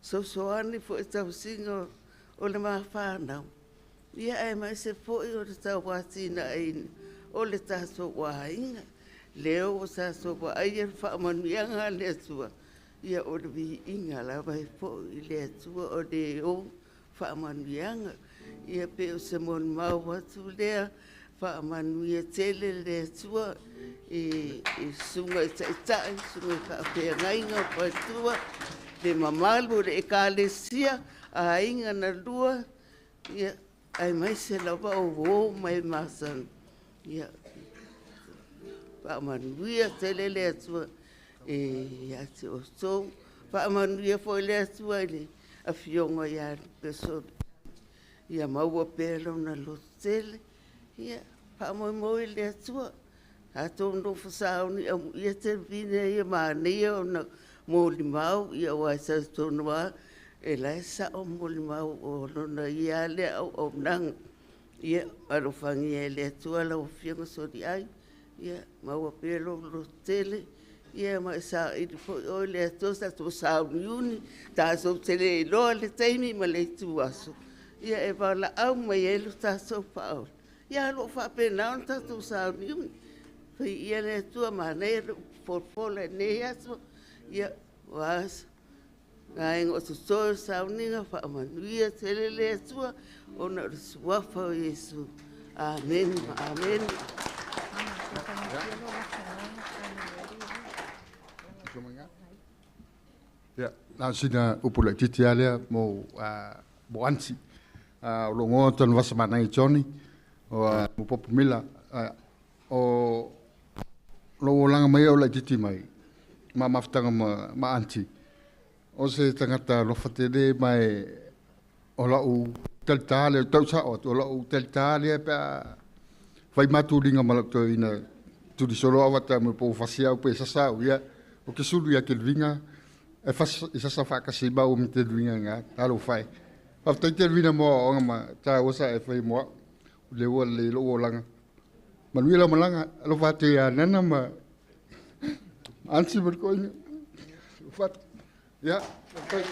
Fesoasoani foi i tausiga o le ma fanau, ia aemaise foi o le tauatinaeina o le tatou aiga. Lea ua tatou vaaia le faamanuiaga a le Atua, ia o le viiga lava e foi i le Atua o le ou faamanuiaga. Ia pei o se molimau atu lea, faamanuia tele le Atua i susuga i taitai, susuga i faafeagaiga, faletua, le mamalu o le Ekalesia, aiga na lua, ia, aemaise lava o uo ma e masani. Ia faamanuia tele le Atua ia te outou. Faamanuia foi le Atua i le afioga ia Lupe Soliai, ia maua pea lona lototele. Ia faamoemoe i le Atua. Tatou nofo sauni, amuia Televina ia manaia ona molimau, aua e talitonu lava o la e sao molimau o lona ia lava lea auaunaga. Ia alofagia e le Atua lau Afioga Soliai, ia maua pea lou lototele, ma e saili foi oe i le Atua. Tatou sauniuni, tatou te le iloa le taimi ma le ituaso e valaau mai ai lo tatou Faaola, ae o lo o faapena ona tatou sauniuni. Viia le Atua, manaia le upu folafola i lenei aso. Ia, o a vaega o totoe o le sauniga, faamanuia tele le Atua ona o le suafa o Iesu. Amene. Amene. Ia, na o sina upu laitiiti lava lea mo, mo Anti. O lou igoa o Tanuvasa Manaia Johnny, o mo Popo Mila. O lou olaga mai a o laitiiti mai, ma mafutaga ma Anti, o se tagata alofa tele ma e o lau talita lea, tau sao atu, o lau talita lea pe a fai matuliga ma lau toeaina tulisolo avata mo po fasi au pe sasa au ia, o ke sulu ia Kelvinga, e fas i sasa faakasi ma o mi Kelvinga nga, talo fai. Faafetai Kelvina mo aoaoga ma taua sa e fai mo au, le ua lelei lou olaga. Manuia lau malaga, alofa atu ia Nana ma Ansi ma le toeaina. Alofa atu. Ia, faafetai.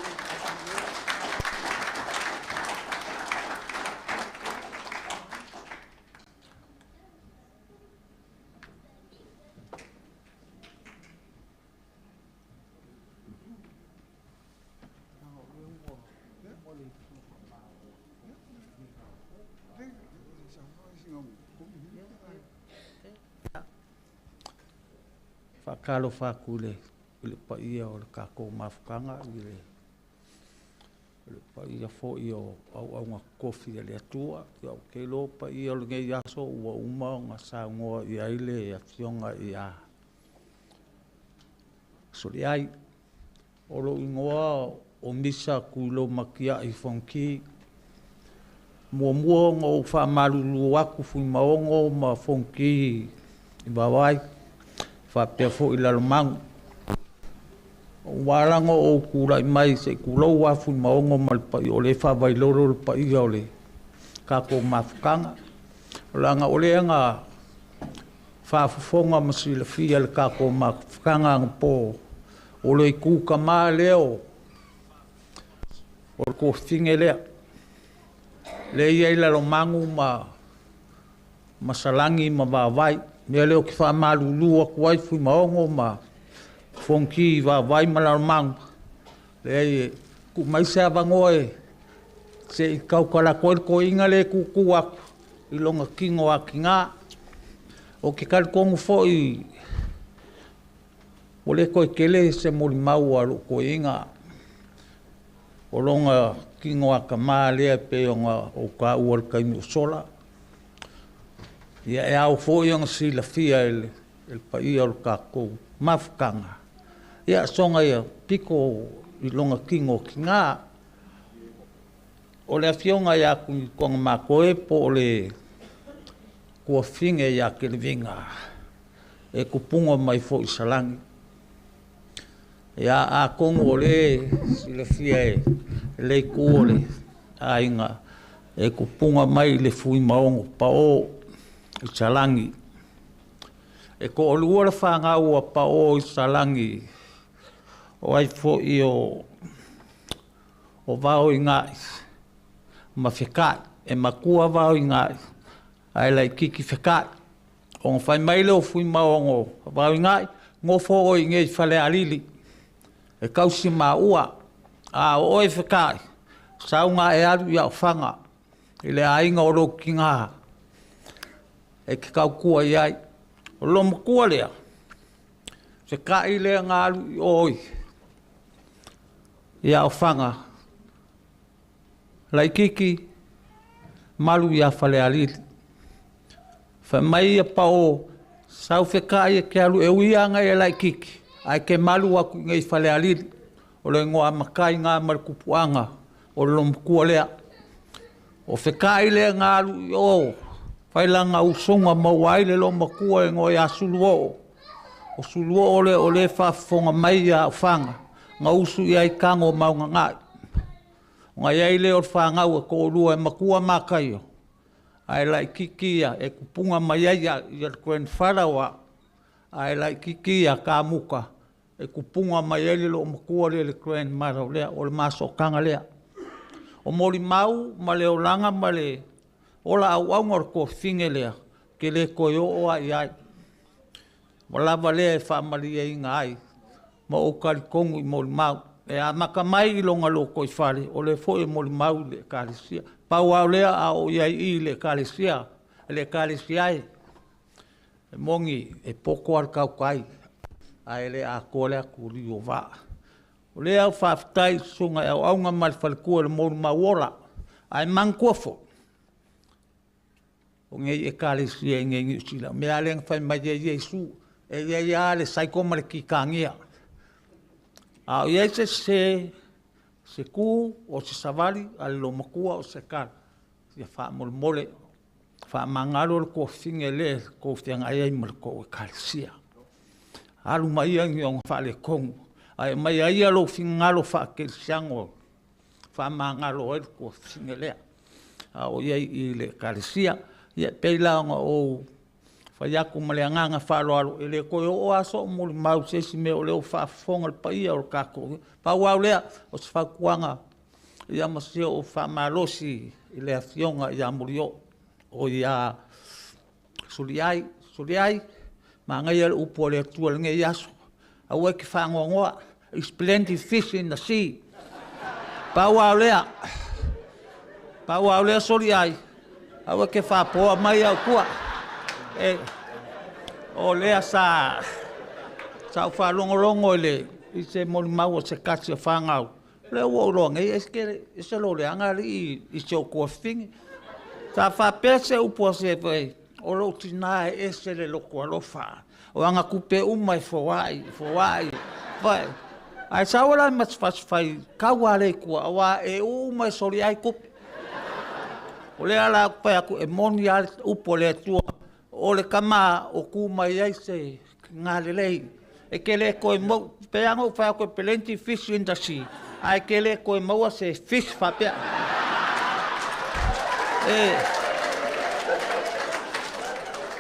Faatalofa atu i le paia o le tatou mafutaga, i le paia foi o auauna totofi a le Atua. Ia, ou te iloa o paia o lenei aso ua uma ona saunoa i ai le Afioga ia Soliai. O lou igoa o Misa Tuiloma Tiai Fonoti. Muamua ona ou faamalulu atu Fuimaono ma Fonoti i Vaovai, faapea foi Lalomanu. Ua ala ona ou tulai mai se i tulou lava Fuimaono ma le paia, o lea e faavailolo le paia o le tatou mafutaga. Leaga o lea na faafofoga ma silafia le tatou mafutaga anapo, o le itu tama lea o le tuafafine lea. Lea e i ai Lalomanu ma Salani ma Vaovai. O le mea lea ou te faamalulu atu ai Fuimaono ma Fonoti i Vaovai ma Lalomanu, leai, tuu mai se avanoa e se i tautala atu ai le toeaina lea e tutu atu i lona tino atiga. Ou te talitonu foi ua le toe tele se molimau a lou toeaina, o lona tino atamā lea e pei ona ou taua i le taimi ua sola. Ia, e ao foi ona silafia e le paia o le tatou mafutaga, ia soona ia pito i lona tino tiga. O le afioga ia Tuitogamatoe po o le tuafafine ia Keleviga, e tupuga mai foi i Salani. Ia, atonu o lea e silafia e le itu o le aiga, e tupuga mai i le Fuimaono Pao i Salani. E toalua le fanau a Pao i Salani, o ai foi o O Vaoiga'i ma Feka'i, e makua Vaoiga'i ae laitiiti Feka'i. Ona fai mai lea o Fuimaono Vaoiga'i, nofo oe i inei i Falealili e tausi maua, a o oe Feka'i, sau ga e alu i Aofaga i le aiga o lou tina e te tautua i ai. O le loomatua lea, Feka'i lea na alu i o i Aofaga, laitiiti malu ia Falealili. Fai mai ia Pao, sau Feka'i e te alu e ui lava e laitiiti, ae te malu atu i inei i Falealili. O le igoa matai lena ma le tupuaga o le loomatua lea. O Feka'i lea na alu i o, fai lana usoga maua ai le loomatua e igoa ia Suluoo. O Suluoo lea o lea e faafofoga mai ia Aofaga, na usu i ai Tago ma Augaga'i. Ona i ai lea o le fanau e toalua e matua Mataio, ae laitiiti ia e tupuga mai ai ia le grandfather o au, ae laitiiti ia Kamuta e tupuga mai ai le loomatua lea le grandmother lea, o le masootaga lea. O molimau ma le olaga ma le ola auauna o le tuafafine lea, ou te le toe oo lava i ai. Ua lava lea e faamalieina ai ma ou talitonu i molimau. E amata mai i lona lotoifale, o lea foi e molimau i le Ekalesia. Pau lava o lea a o ou i ai i i i le Ekalesia, le Ekalesia e, e moni e poto lava le tautai, ae le atoa le atuliu o vaa. O lea ua faafetai i le susuga i auauna ma le faletua i le molimau ola, ae manatua foi, o nei Ekalesia i inei i Niu Sila, o le mea lava lea na fai mai ai Iesu, e i ai lava le cycle ma le kitania. A o i ai se sese, se tu o se savali a le loomatua o se tala, ia faamolemole, faamagalo le tuafafine lea e tou feagai ai ma le tou Ekalesia. Alu ma ia ni ona faaletonu, ae aumai ia lou finagalo faakerisiano faamagalo ai le tuafafine lea a o i ai i le Ekalesia. Ia e pei la ona ou fai atu ma le agaga faaaloalo, e le toe oo lava sou molimau i se isi mea o lea ua faafofoga le paia o le tatou. Pau lava o lea, o se fautuaga ia ma si ou faamalosi i le Afioga ia Molioo, o ia Soliai. Soliai, manaia le upu a le Atua i lenei aso, aua e te faanoanoa, is plenty fish in the sea. Pau lava o lea, pau lava o lea Soliai, aua e te faapoa mai au tua. E, o lea sa ou faalogologo i le i se molimau a se tasi o fanau, lea ua ou iloa nei e ese lou leaga alii i si ou tuafafine. Sa faapea se upu a se o lou tina e ese le loto alofa, o ana tupe uma e foai, foai, foai. Ae sau la ma se fasifai tau lava lea i tua, aua e uma e Soliai tupe. O lea la ou te fai atu, e moni lava le upu a le Atua, o le tama o tu mai ai se galelei. E te le toe mau, pei lava ona ou fai atu e plenty fish in the sea, ae te le toe maua se fish faapea. E,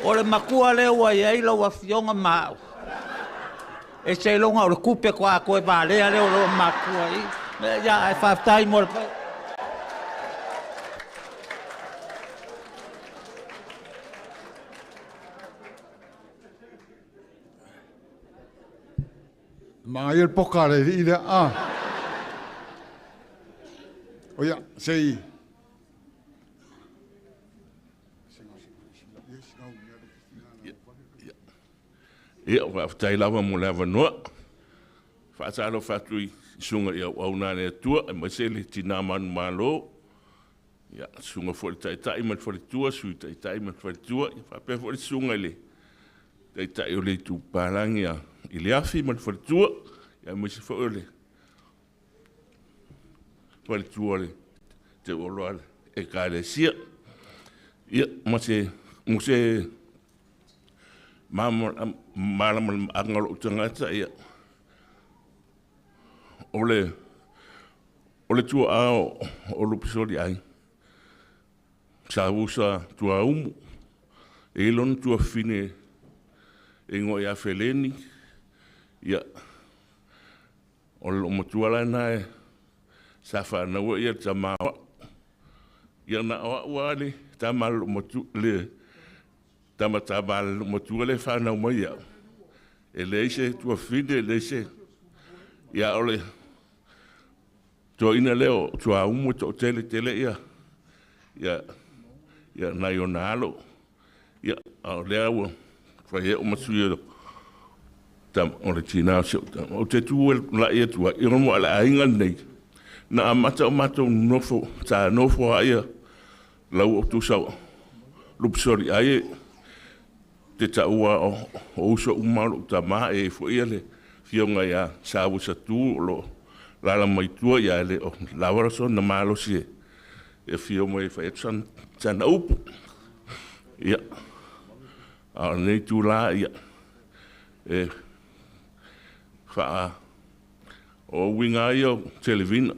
o le matua lea ua i ai lau afioga ma au, e seiloga o le tupe toa toe valea lea o loo matua i. Ia, ae faafetai mo le Manaia le poka a le alii lea. Ah. O ia, sei. Ia, faafetai lava mo le avanoa. Faatalofa atu i susuga i auauna a le Atua, aemaise le tina manumalo, ia, susuga foi i le Taitai ma le faletua, Sui Taitai ma le faletua, ia faapea foi le susuga i le Taitai o le Itu Palagi i le Afi ma le faletua, ia aemaise foi o le faletua o le Teuoloa le Ekalesia. Ia, ma se, mo se malamalamaaga o lou tagata, ia, o le tuaa o Lupe Soliai, sa usa tuaumu, e i lona tuafafine e igoa ia Feleni, ia, o le loomatua la lena e Sa fanau ia le tama o a'u. Ia na o a'u lava le tama a le loomatua, le tama tama a le loomatua lea e fanau mai ia'u. E leai se tuafafine, e leai se… Ia o le toeaina lea o Tuaumu e toatele tele ia nai ona alo. Ia, a o lea ua fai ai a'u ma sui o le tina o si o'u tama. Ou te tulai atu ai, ona o le aiga lenei, na amata o matou nonofo, sa nofo lava ia laua tusa o Lupesoliai te taua o uso uma a lou tama, e i ai foi le afioga ia Sauasatu o lo o alaala mai tua, ae le o lava sona malosi e afio mai e fai atu sana upu. Ia, a o lenei itula, ia, e o uiga lava ia o televina,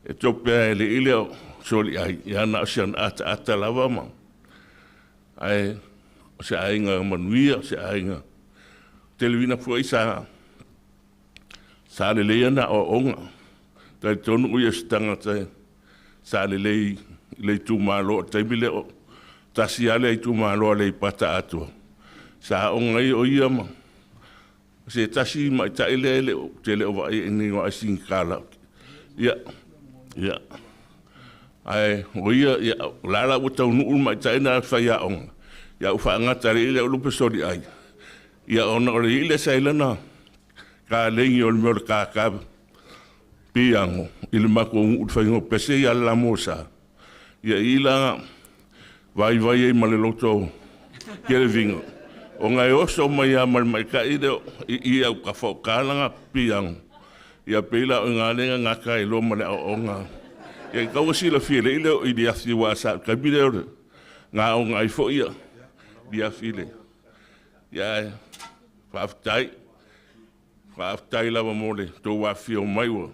e tope lava e le alii lea o Soliai, ia na o si ana ataata lava ma, ae o se aiga manuia, o se aiga televina foi sa lelei ana aoaoga. Talitonu o ia o se tagata sa lelei i le itumalo, o le taimi lea o tasi lava le itumalo Aleipata atoa, sa aoga ai o ia ma se tasi ma'ita'i lea e ou te le o vaaia i inei aua e sigika. Ia, ia, ae o ia, ia, o la la ua taunuu le ma'ita'i lena e faiaoga, ia ua faagata e le alii lea o Lupesoliai, ia ona o le alii lea sa i ai lana kalegi o le mea o le kaka piano i le matou nuu i le faiga o pese ia le la Mosa, ia i la vaivai ai ma le loto Kelevina, ona e oso mai lava ma le maita'i lea i autafa o ka lana piano, ia pei la o i ina lea na gata ai loa ma le aoaoga. Ia e tatau ona silafia e le alii lea o Iliafi, aua sa o le taimi lea na aoga ai foi Iliafi i le… Ia ae faafetai, faafetai lava mo le tou afifio mai ua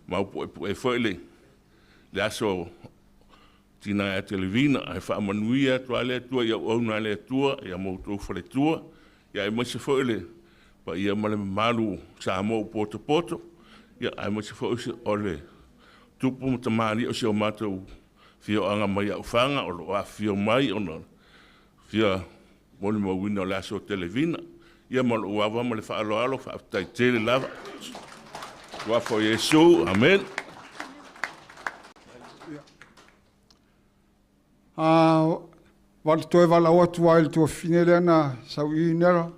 maopuepue ai foi le aso o tina ia Televina, ae faamanuia atu lava le Atua i auauna a le Atua ma outou faletua, aemaise foi le paia ma le mamalu o Samoa ua potopoto, aemaise foi o le tupu ma tamalii o si o matou afioaga mai Aufaga o lo o afifio mai ona o le fia molimauina o le aso o Televina. Ia ma lou ava ma le faaaloalo, faafetai tele lava. Suafa o Iesu, amene. Toe valaau atu lava i le tuafafine lea na sau i Nera,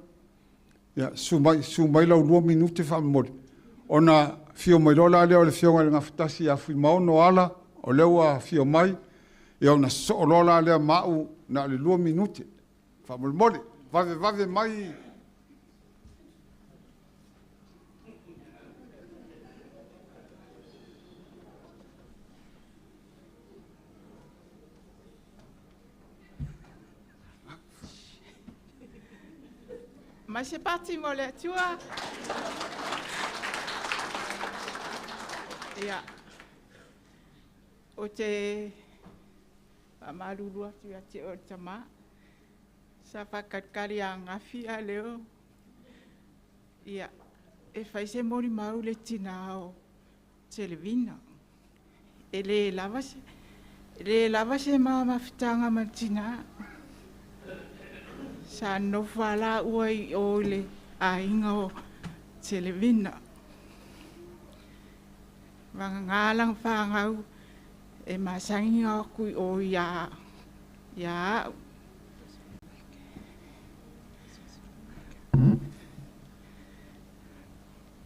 ia, susu mai, susu mai lau 2 minute faamolemole, ona afio mai loa la lea o le afioga i le Gafatasi ia Fuimaono Ala, o lea ua afio mai, ia ona sosoo loa la lea ma au na o le 2 minute. Faamolemole, vave vave mai. Mai se pati mo le Atua. Ia, o te faamalulu atu ia te oe le tamā. Sa faakalikali ananafi a leo. Ia, e fai se molimau le tinā o Televina. E le lava se mafutaga ma le tinā. Sa nofo lava ua i o i le aiga o Televina. Vagana lana fanau e masani ona o atu i o ia a'u.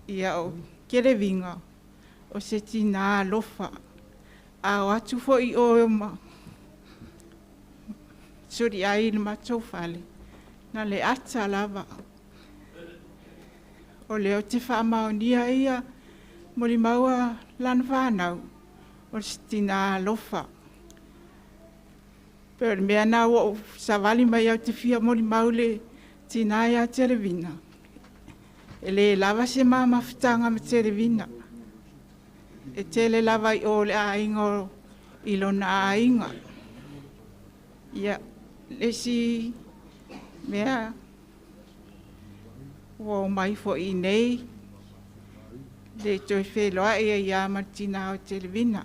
Ia o Kelevina, o se tinā alofa. A o atu foi i o ma soliai i le matou fale, na le ata lava. O lea ou te faamaonia ia molimau a lana fanau, o se tinā alofa. Pe o le mea lena ua ou savali mai ai ou te fia molimau i le tinā ia Televina, e le lava se ma mafutaga ma Televina. E tele lava i o le aiga o i lona aiga. Ia, le isi mea ua o mai foi i nei, Le toe feloai ai lava ma le tinā o Televina.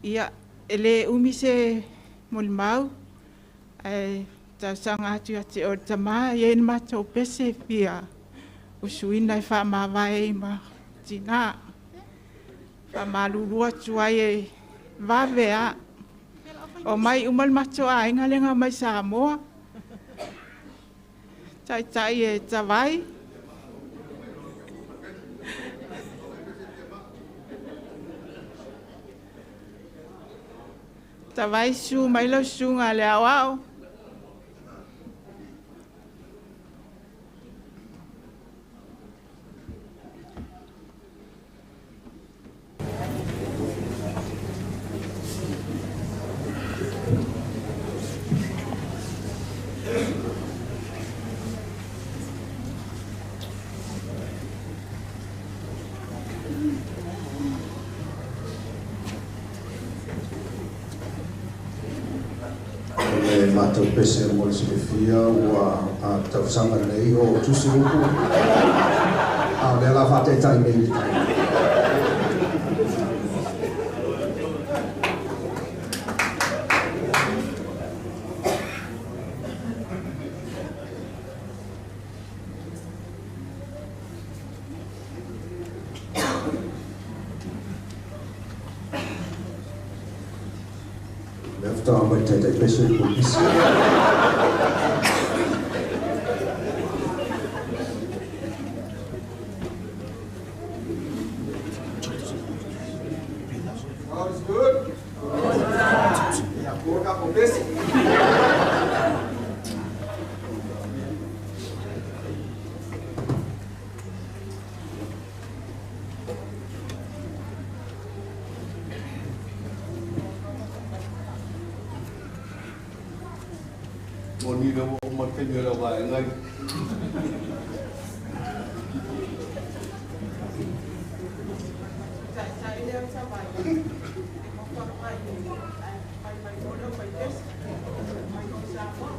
Ia, e lē umi se molimau, ae talosaga atu ia te oe le tamā, e i ai le matou pese e fia usuina e faamavae ai ma tinā. Faamalulu atu ai e vave lava. Omai uma le matou aiga lea na omai Samoa. Taitai e Tavai. Tavai, susu mai lau susuga i le aoao. O le matou pese mo le silafia ua tausaga nei o tusi upu, a o lea la faataitai nei i le taimi. Lea faatoa mai le taitai pese i le pulupisi. God is good. Ia, tua ka pese. Moni le ua uma le taimi o lau vaega i. Taitai lea o Tavai, e mafafa i ae fai mai loa le aufaipese mai o Samoa.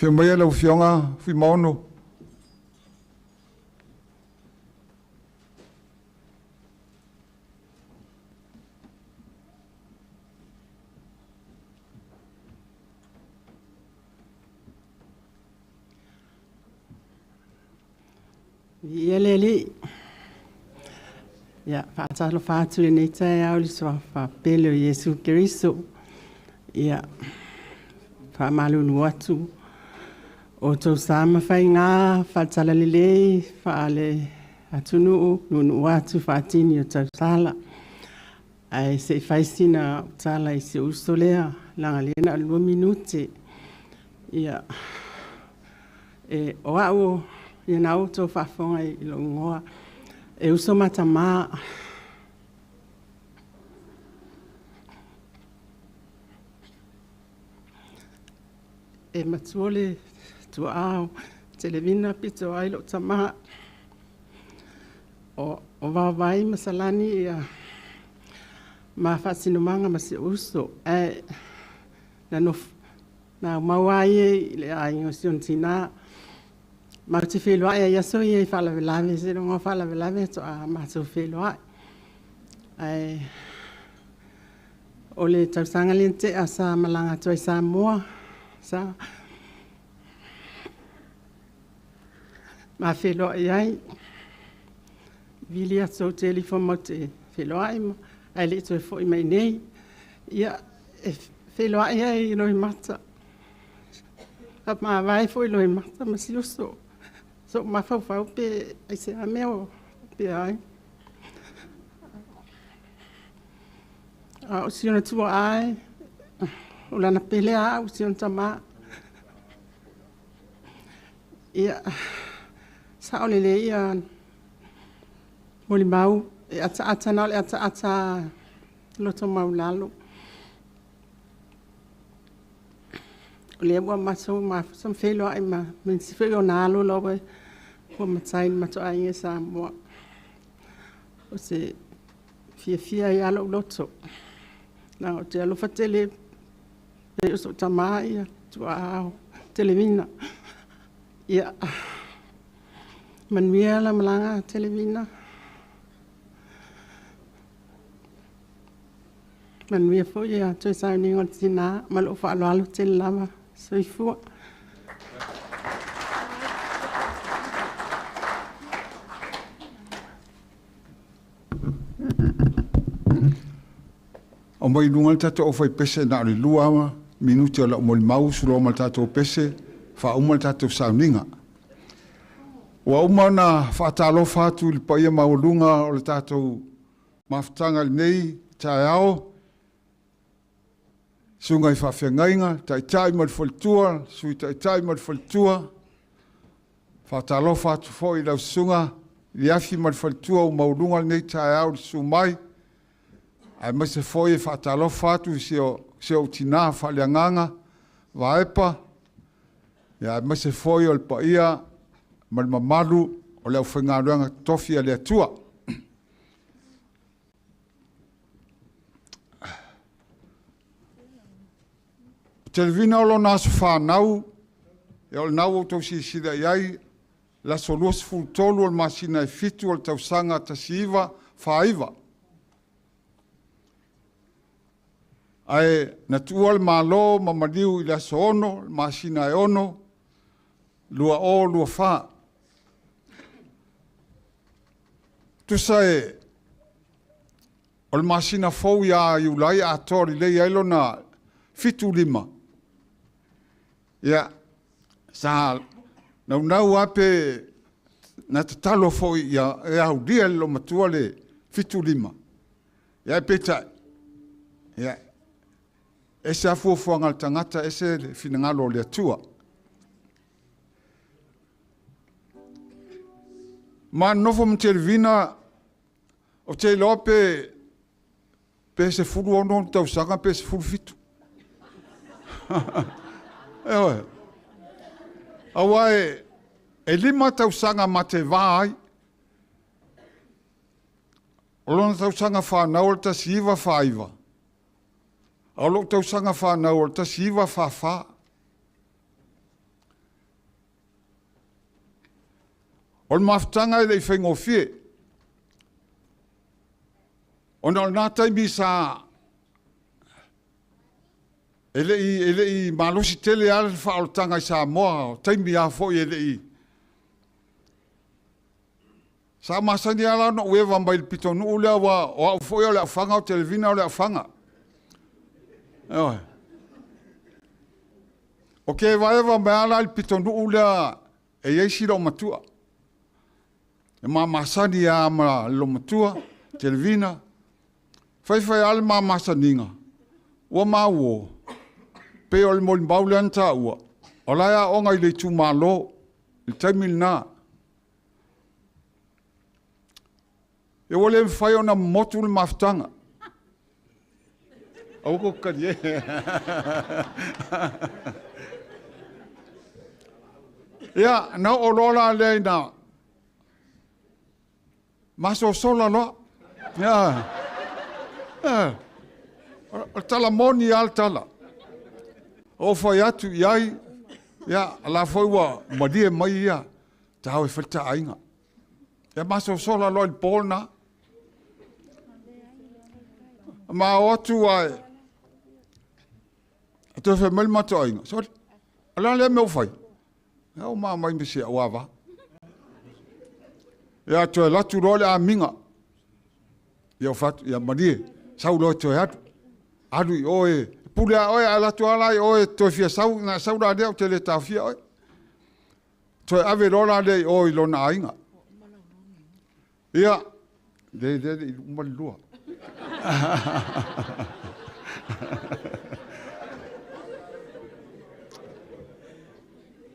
Afio maia lau Afioga Fuimaono. Viia le Alii. Ia, faatalofa atu i lenei taeao i le suafa pele o Iesu Keriso. Ia, faamalulu atu o outou sa ma faiga faale-talalelei, faale-atunuu, nuunuu atu faatini o tausala. Ae se i fai sina tala i si ou uso lea, leaga o lea na o le 2 minute. Ia, o au, ia na ua outou faafofoga i lou igoa, e uso ma tama. E matua le tuaa o Televina pito ai lou tama. O Vaovai ma Salani ia ma faasinomaga ma si uso. Ae na na aumau lava ia i le aiga o si ona tinā. Matou te feiloai ai i aso ia i faalavelave, seiloga o faalavelave faatoa matou feiloai. Ae o le tausaga lea na tea sa malaga atu ai i Samoa, sa ma feiloai ai. Vili atu ou te alu ifo matou te feiloai ae le i toe foi mai i inei. Ia, e feiloai ai i Loimata, faamavae foi Loimata ma si uso. Sou mafaufau pe aisea mea o faapea ai. A o si ona tuaa e, o lana pele lava au, si ona tama. Ia, sao lelei ia molimau, e ataata na o le ataata loto maualalo. O lea ua matou mafuta ma feiloai ma nisi foi o ona alo la ua matai i le matou aiga i Samoa. O se fiafia ai lava lou loto, leaga ou te alofa tele, pei o sou tama le tuaa o Televina. Ia, manuia lau malaga Televina. Manuia foi le toe sauniga o le tina ma lou faaaloalo tele lava. Soifua. Aumai i luga le tatou aufaipese na o le 2 minute o lau molimau usu loa ma le tatou pese, faauma le tatou sauniga. Ua uma ona faatalofa atu i le paia maualuga o le tatou mafutaga i lenei taeao, susuga i faafeagaiga, taitai ma le faletua, sui taitai ma le faletua. Faatalofa atu foi i lau susuga Liafi ma le faletua ua maualuga lenei taeao i le susu mai, aemaise foi e faatalofa atu i si ou tina faaleagaga Vaepa, aemaise foi o le paia ma le mamalu o le aufaigaluega totofi a le Atua. O Televina o lona aso fanau, o lena ua outou silasila i ai, le aso 23 o le masina e 7 o le tausaga 1949. Ae na tuua le Malo ma maliu i le aso 6 masina e 6, 2024. Tusa e o le masina fou ia Iulai atoa lelei ai lona 75, ia, sa naunau lava pe na tatalo foi ia e aulia e le loomatua le 75, ae peitai, ia, ese lava fuafuaga a le tagata, ese le finagalo o le Atua. Ma nonofo ma Televina, ou te iloa pe 16 tausaga pe 17. Ioe. Aua e 5 tausaga ma te va ai. O lona tausaga fanau o le 1949, a o lou tausaga fanau o le 1944. O le mafutaga e le i faigofie. Ona o lena taimi sa e le i malosi tele lava le faaolataga i Samoa, o taimi lava foi e le i... Sa masani lava la ona ou eva mai le pitonuu lea, aua o au foi o le aofaga, o Televina o le aofaga. Ioe. O ke evaeva mai lava la i le pitonuu lea e i ai si loomatua. E mamasani lava ma le loomatua, Televina, faifai lava le mamasaniga, ua maua, pei o le molimau lea na taua, o la e aoga i le itumalo i le taimi lena. Ia ua le mafai ona momotu le mafutaga. Aua kou te talie. Ia, na oo loa la lea ina masosola loa. Ia, o le tala moni lava le tala. O fai atu i ai, ia, o la foi ua malie mai ia, ta o e fai le ta aiga. Ia masosola loa i le po lena. Ma o atu ae, e toe fai mai le matou aiga, sole, o le a lea mea ua fai? Ia ua ma omai ma si au ava. Ia toe alu atu loa le amiga. Ia ou fai atu, ia malie, sau loa e toe alu. Alu i o e pule a oe, a alu atu lava la i o e toe fia sau, ona e sau la lea ou te le taofia oe. Toe ave loa la lea i o i lona aiga. Ia, le le le i uma le lua.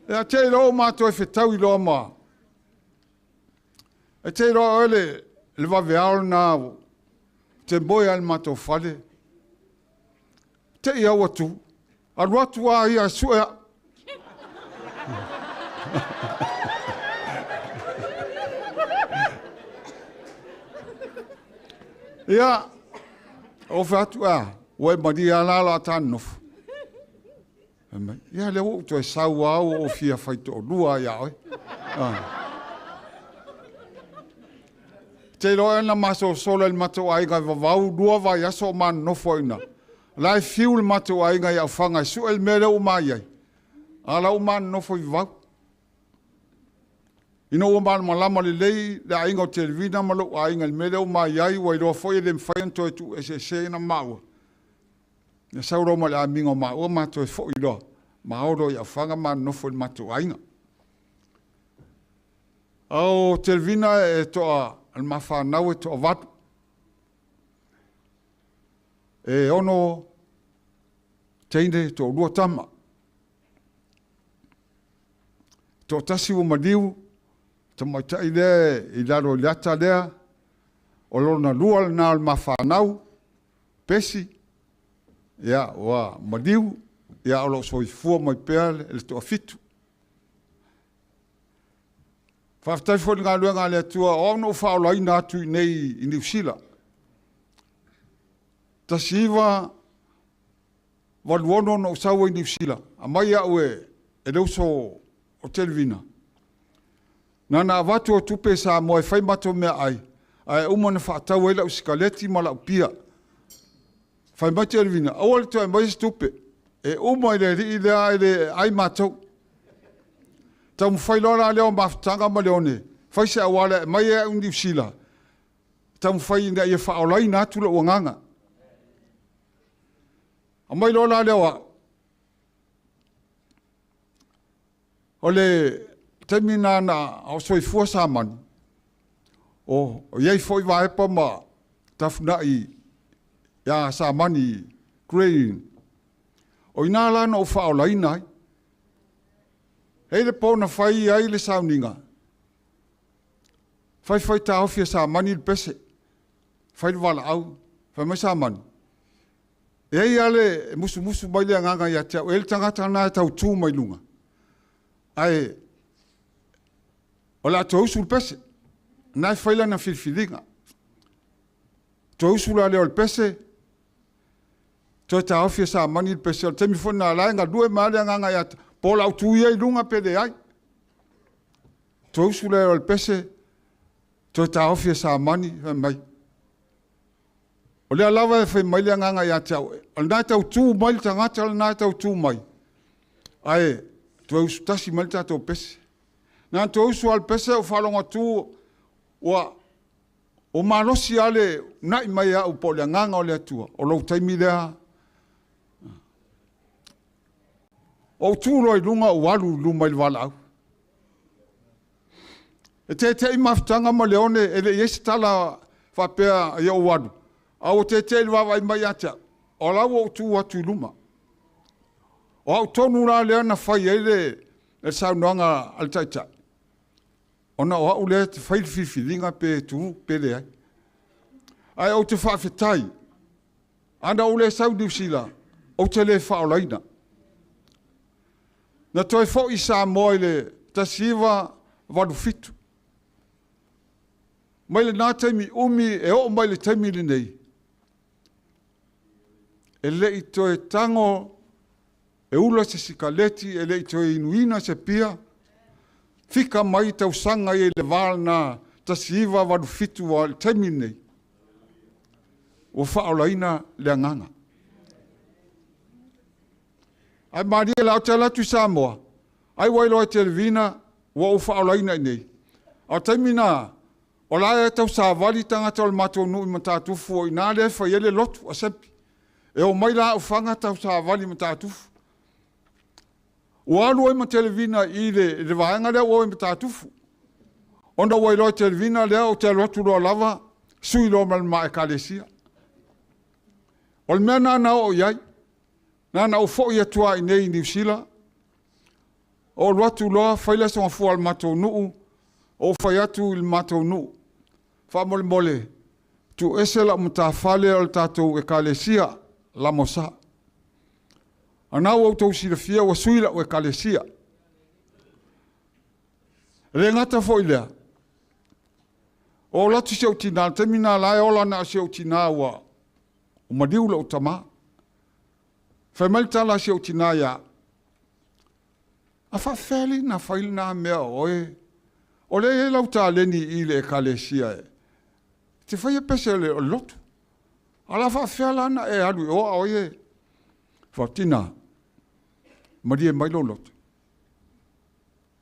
Ia te i loa matou e fetaui loa ma e te iloa oe le vaveao lena te moe lava i le matou fale. Te i au atu, alu atu lava ia e sue au. Ia, ou fai atu, a, ua e malie lava la o le a ta nonofo. Fai mai, ia lea ua ou toe sau lava ua ou fia faitoalua ia oe. Ah. Te iloa na masosola i le matou aiga e vavau 2 vaiaso o ma nonofo ai ina. La e fiu le matou aiga i Aufaga e sue le mea lea ua ma i ai. A la ua ma nonofo i vavau. Ina ua malamalama lelei le aiga o Televina ma lou aiga i le mea lea ua ma i ai, ua iloa foi e le mafai ona toe tuueseeseina maua. Ia sau loa ma le amiga o maua ma toe foi loa. Ma o loa i Aufaga ma nonofo i le matou aiga. A o Televina e toa, le mafanau e toa 8. E 6 teine, toa 2 tama. Toatasi ua maliu, tamaitai lea i lalo i le ata lea, o lona lua lena o le mafanau, Pesi, ia, ua maliu, ia, o lo o soifua mai pea le toafitu. Faafetai foi i le galuega a le Atua, o au na ou faaolaina atu i nei i Niu Sila. 1986 na ou sau ai i Niu Sila, aumai au e le uso o Televina. Na ona avatu o tupe i Samoa e fai matou meaai, ae uma ona faatau ai lau sikaleti ma lau pia. Fai mai Televina, aua le toe aumaia se tupe, e uma i le alii lea ae le ai matou. Taumafai loa la lea o mafutaga ma Leone, fai se auala e aumai ai au i Niu Sila, taumafai ina ia faaolaina atu lou agaga. Aumai loa la lea o au. O le taimi lena na o soifua Samani, o i ai foi Vaepa ma Tafunai ia Samani Green. O ina la na ou faaolaina ai. E i ai le po na fai ai le sauniga, fai fai taofi e Samani le pese, fai le valaau, fai mai Samani, e ai lava le musumusu mai le agaga ia te au, e i ai le tagata lena e tau tu mai luga, ae o le a toe usu le pese, na e fai lana filifiliga. Toe usu la lea o le pese, toe taofi e Samani le pese, o le taimi foi lena la e galue mai le agaga ia te, po o lau tu ia i luga pe leai. Toe usu lea o le pese, toe taofi e Samani, fai mai. O lea lava e fai mai le agaga ia te au, o lena e tau tu mai le tagata lena e tau tu mai, ae toe usu tasi mai le tatou pese. Na ona toe usu lava o le pese ou faalogo atu ua ua malosi lava le uunai mai e au po o le agaga o le Atua, o lou taimi lea. Ou tu loa i luga ou alu i luma i le valaau. E tete'i mafutaga ma Leone, e le i i ai se tala faapea ia ou alu, a ua tete'i i le vaavaai mai ia te au, o la ua ou tu atu i luma. O au tonu la lea na fai ai le saunoaga a le Taitai, ona o au lea e fai le filifiliga pe tu pe leai. Ae ou te faafetai, ana ou le sau i Niu Sila, ou te le faaolaina. Na toe foi i Samoa i le 1987. Mai lena taimi umi e oo mai le taimi lenei, e le i toe tago e ula se sikaleti, e le i toe inuina se pia, fika mai tausaga ia i le va lena 1987 i le taimi lenei, ua faaolaina le agaga. Ae malie la, ou te alu atu i Samoa, ai ua iloa e Televina ua ou faaolaina i inei. A o le taimi lena, o la e tausavali tagata o le matou nuu i Matatufu, o i ina lea e fai ai le lotu assembly. E omai la Aufaga tausavali i Matatufu. Ua alu ai ma Televina i le vaega lea ua o i Matatufu. Ona ua iloa e Televina lea ou te alu atu loa lava, sui loa ma le ma ekalesia. O le mea lena na oo i ai, na ona ou foi atu lava i inei i Niu Sila, ou alu atu loa fai le aso Gafua a le matou nuu, ou fai atu i le matou nuu, faamolemole, tuuese lau matafale o le tatou ekalesia LMS. O lena ua outou silafia ua sui lau ekalesia. E le gata foi i lea, o ou alu atu si ou tina, o le taimi lena o la e ola na o si ou tina ua maliu lou tama. Fai mai le tala a si ou tina ia au, a faafefea alii ona fai lena mea o oe? O lea e i ai lau taleni i le ekalesia e te faia pese o le lotu. A o le a faafefea la ona e alu i o a o ia e... Fai atu, tina, malie mai lou loto.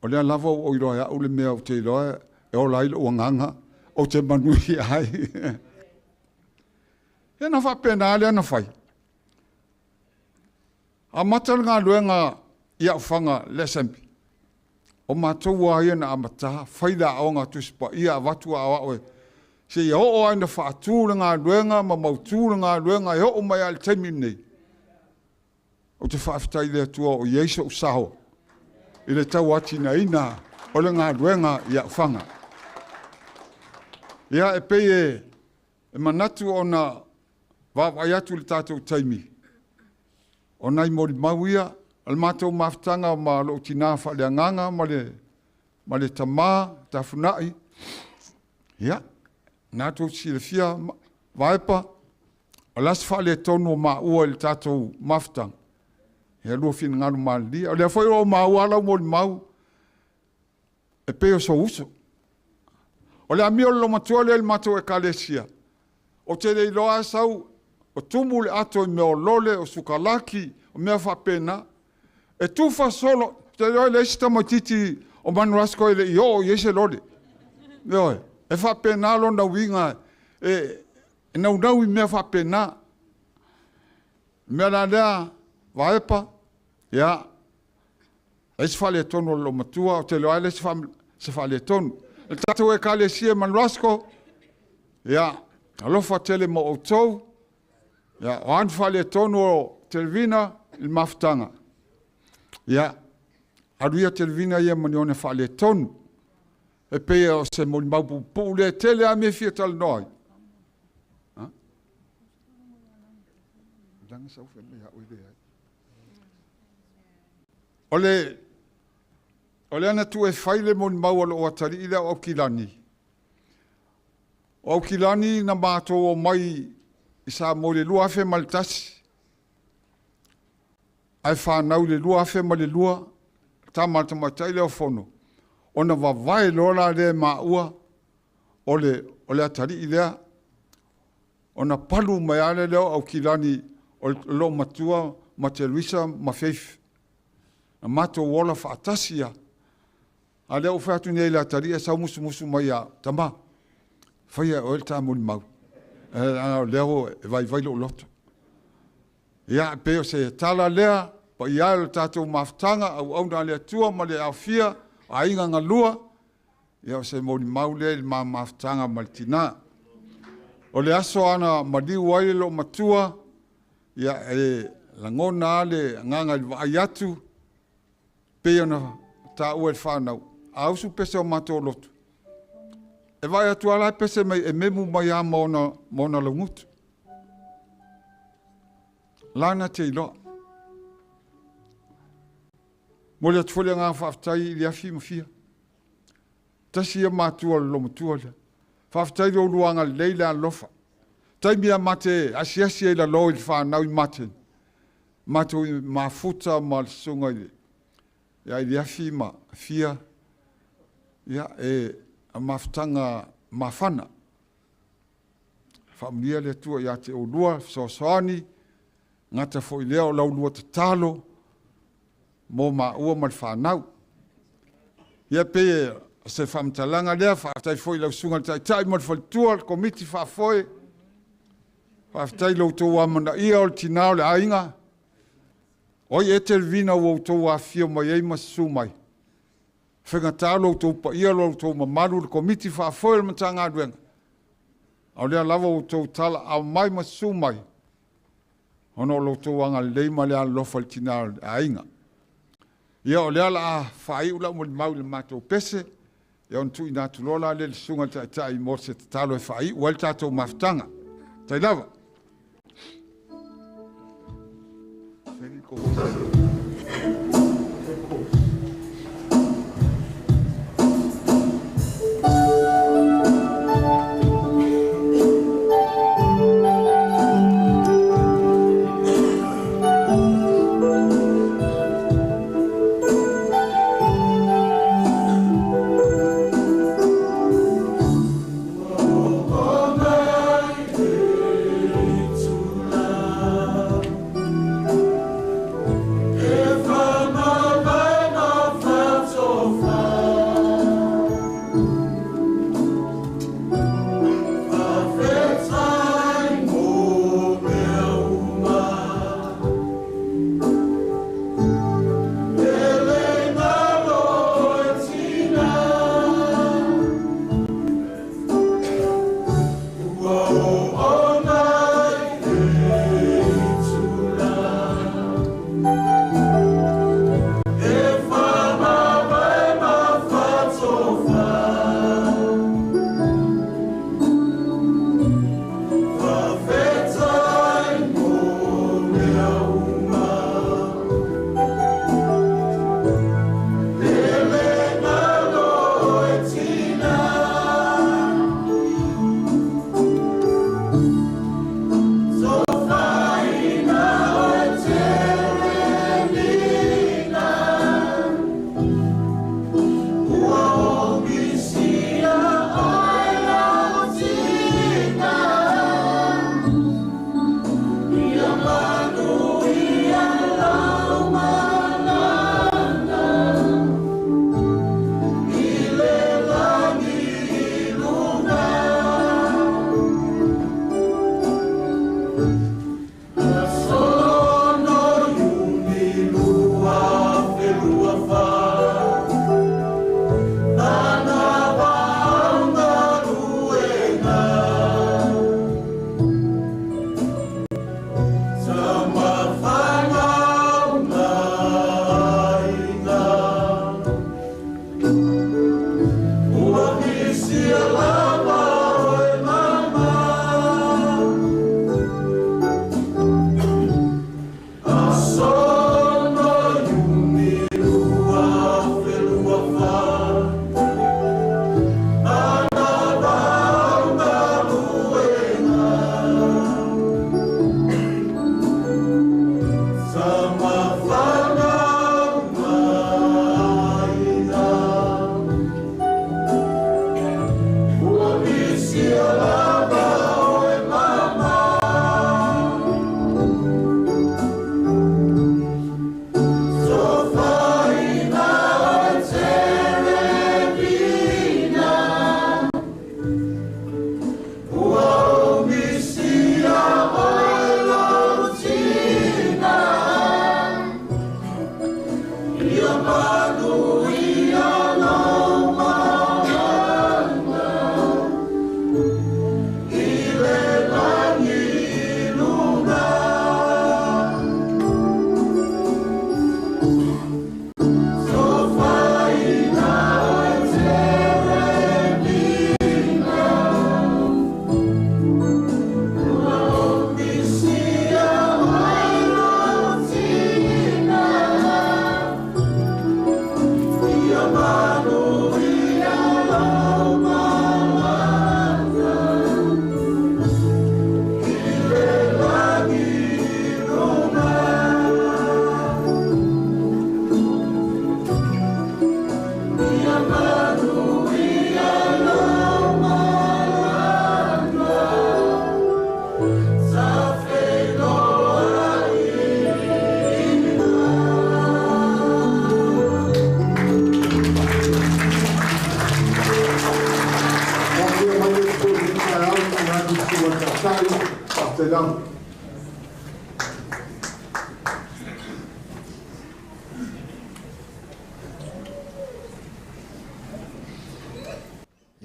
O lea lava ua ou iloa e au le mea ou te iloa e ola ai lou agaga, ou te manuia ai. Ia ona faapena lea ona fai. Amata le galuega i Aufaga le Assembly. O matou lava ia na amata, fai le aoga Tusi Paia, avatu aoao seia oo lava ina faatu le galuega ma mautu le galuega e oo mai lava i le taimi lenei. Ou te faafetai i le Atua o i ai sou sao i le tauatiaeina o le galuega i Aufaga. Ia, e pei e manatu ona vaavaai atu i le tatou taimi, o nai molimau ia, o le matou mafutaga ma lou tina faaleagaga ma le tama Tafunai, ia, na tou silafia Vaepa, o le a se faaletonu o maua i le tatou mafutaga? Ia lua finagalo malilie. O lea foi ua ou maua lau molimau e pei o sou uso. O le amio a le loomatua lea i le matou ekalesia, ou te le iloa lava sau o tumu le ato i mea o lole, o sukalaki, o mea faapena. E tufa solo, ou te iloa e leai se tamaitiiti o Manuasco e le i oo i ai se lole. Ioe, e faapena lona uiga, e naunau i mea faapena. O le mea la lea, Vaepa, ia, leai se faaletonu o le loomatua, ou te iloa lava e leai se faaletonu. Le tatou ekalesia i Manuasco, ia, alofa tele mo outou, ia, o a ni faaletonu o Televina i le mafutaga, ia, alu ia Televina ia ma ni ona faaletonu. E pei o se molimau puupuu lea, e tele lava mea e fia talanoa ai. O lea na tuu e fai le molimau a lou atalii lea o Aukilani. O Aukilani na matou omai i Samoa i le 2001, ae fanau i le 2002, le tama a le tamaitai lea o Fono. Ona vavae loa la lea e maua o le atalii lea, ona palu mai lava lea o Aukilani o le loomatua ma Teluisa ma Faith. Na matou ola faatasi lava. A o lea ua ou fai atu nei i le atalii ae sau musumusu mai ia au, tama, faia e oe le ta molimau, leaga o lea e vaivai lou loto. Ia, e pei o se tala lea, paia e o le tatou mafutaga, auauna a le Atua ma le aofia o aiga galua, ia o se molimau lea i le ma mafutaga ma le tina. O le aso na maliu ai le loomatua, ia e lagona lava le agaga i le vaai atu, pei ona taua e le fanau, a usu pese o matou lotu, e vaai atu lava la e pese mai, e memu mai lava ma ona laugutu. La na te iloa. Momoli atu foi le agaga faafetai i le afi ma fia. Tasi ia matua o le loomatua lea. Faafetai i le oulua agalelei le alolofa. Taimi a mate asiasi ai i lalo i le fanau i Mateni, matou mafuta ma le susuga i le Iliafi ma Fia, ia e mafutaga mafana. Faamanuia le Atua ia te oulua, fesoasoani, gata foi lea o la oulua tatalo mo maua ma le fanau. Ia pei o se faamatalaga lea, faafetai foi i lau susuga i le Taitai ma le faletua, le Komiti Faafoe, faafetai i lo outou amanaia o le tina o le aiga. O ai ea Televina ua outou afifio mai ai ma susu mai? E faigata lo outou paia, lo outou mamalu, le Komiti Faafoe o le Matagaluega, a o lea lava ua outou talaaa mai ma susu mai, ona o lo outou agalelei ma le alolofa i le tina o le aiga. Ia o lea o le a faaiu lau molimau i le matou pese, ia ona tuuina atu loa la lea i le susuga i le Taitai mo se tatalo e faaiu ai le tatou mafutaga. Tai lava.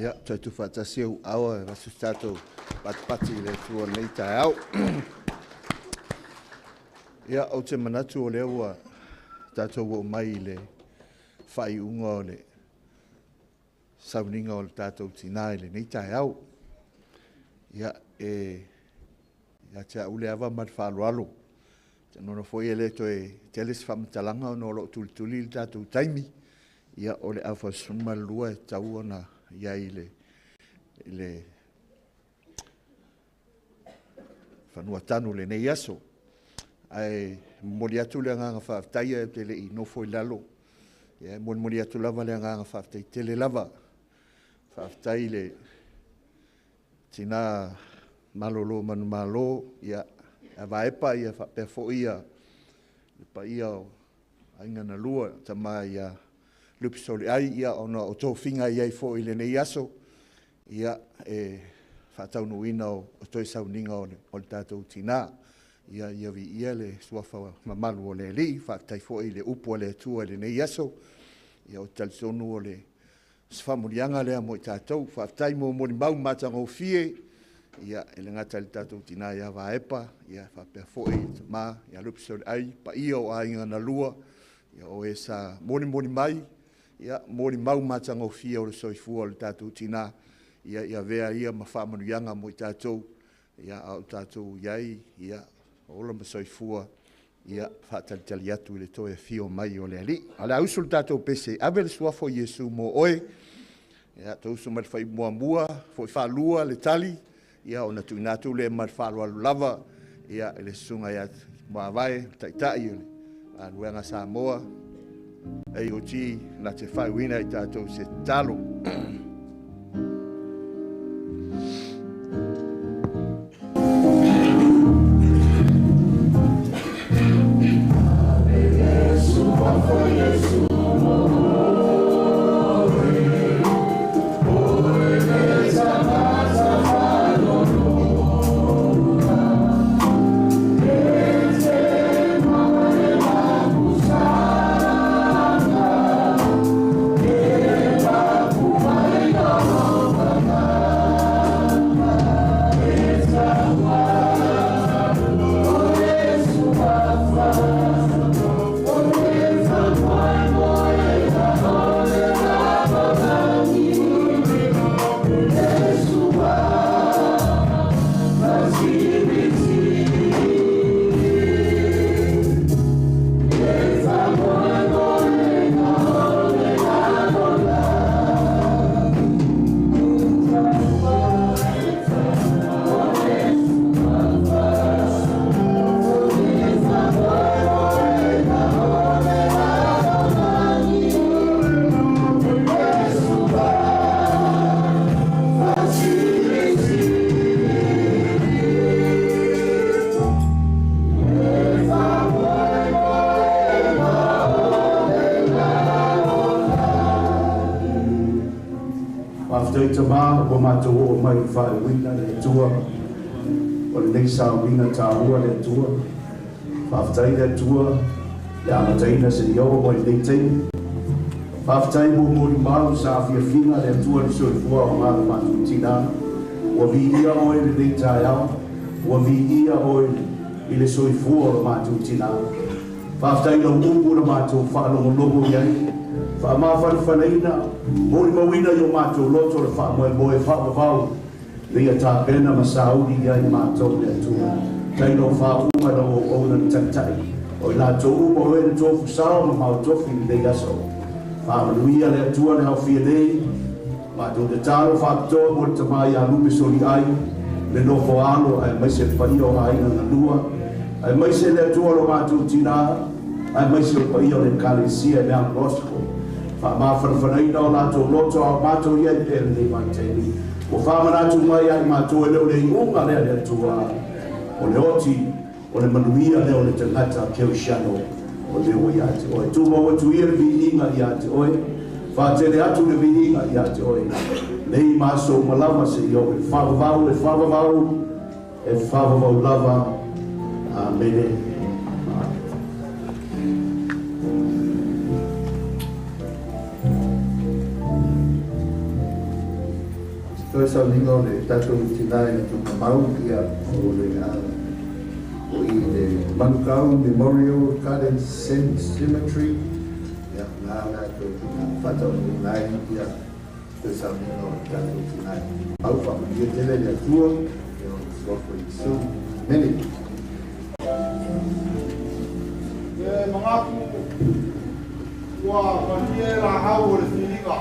Ia, toe tuufaatasi ou aua e avatu se tatou patipati i le Atua i lenei taeao. Ia, ou te manatu o lea ua tatou oo mai i le faaiuga o le sauniga o le tatou tina i lenei taeao. Ia, e ia te au le ava ma le faaaloalo, ou te lagona foi e le toe tele se faamatalaga ona o lo o tulituli le tatou taimi. Ia, o le afa 12 e tatau ona i ai i le fanuatanu i lenei aso. Ae momoli atu le agaga faafetai ae ou te le i nofo i lalo, e molimoli atu lava le agaga faafetai tele lava. Faafetai i le tina malolo manumalo ia Vaepa ia faapea foi le paia o Aiga na Lua, Tama ia Lupesoliai ona o tofiga e i ai foi i lenei aso e faataunuuina o toe sauniga o le tatou tina. Ia viia le suafa mamalu o le Alii, faafetai foi i le upu a le Atua i lenei aso. Ia ou te talitonu o le se faamanuiaga lea mo i tatou. Faafetai mo molimau matagofie e le gata i le tatou tina ia Vaepa, faapea foi le tama ia Lupesoliai, paia o Aiga na Lua, o e sa molimoli mai molimau matagofie o le soifua o le tatou tina, ia avea ia ma faamanuiaga mo i tatou, a o tatou i ai ola ma soifua faatalitali atu i le toe afio mai o le Alii. Ae o le a usu le tatou pese, ave le suafa o Iesu mo oe, ia usu mai le fuaiupu muamua, foi faalua le tali, ona tuuina atu lea ma le faaaloalo lava i le susuga ia Mavae, le Taitai o le Galuega Samoa, AOG, na te faaiuina i tatou se tatalo. Faafetai tama ua matou oo mai i le faaiuina le Atua o lenei sauniga taua le Atua. Faafetai le Atua le amataina seia oo mai lenei taimi. Faafetai mo molimau sa afiafiga le Atua i le soifua aoga o le matou tinā. Ua viia oe i lenei taeao, ua viia oe i le soifua o le matou tinā. Faafetai i lau upu na matou faalogologo i ai, faamafanafanaina, molimauina i o matou loto le faamoemoe faavavau ina ia tapena ma sauni i ai matou le Atua. Tai lau faauuga i lau auauna le Taitai, o i latou uma o e na tofusao ma maotofi i lenei aso. Faamanuia le Atua le aofia nei, matou tatalo faapitoa mo le tama ia Lupe Soliai, le nofo alo aemaise le paia o aiga galua, aemaise le Atua o lo matou tinā, aemaise o le paia o le Ekalesia i Mount Roskill. Faamafanafanaina o latou loto a o matou i ai pea i lenei vaitaimi. Ua faamanatu mai ia i matou e le o le iuga lea le Atua, o le oti, o le manuia lea o le tagata kerisiano o lea ua ia te oe. Tumau atu ia le viiga ia te oe, faatele atu le viiga ia te oe, nei ma aso uma lava seia oo i le faavavau, e faavavau, e faavavau lava. Amene. Toe sauniga o le tatou tinā i le tuugamau, ia, o le o i le Manukau Memorial Garden Cemetery, ia, na latou faataunuuina ai ia toe sauniga o le tatou tinā i le tuugamau. Faamanuia tele le Atua i ona suafa o Iesu. Amene. E manatu ua malie laau o le filiga,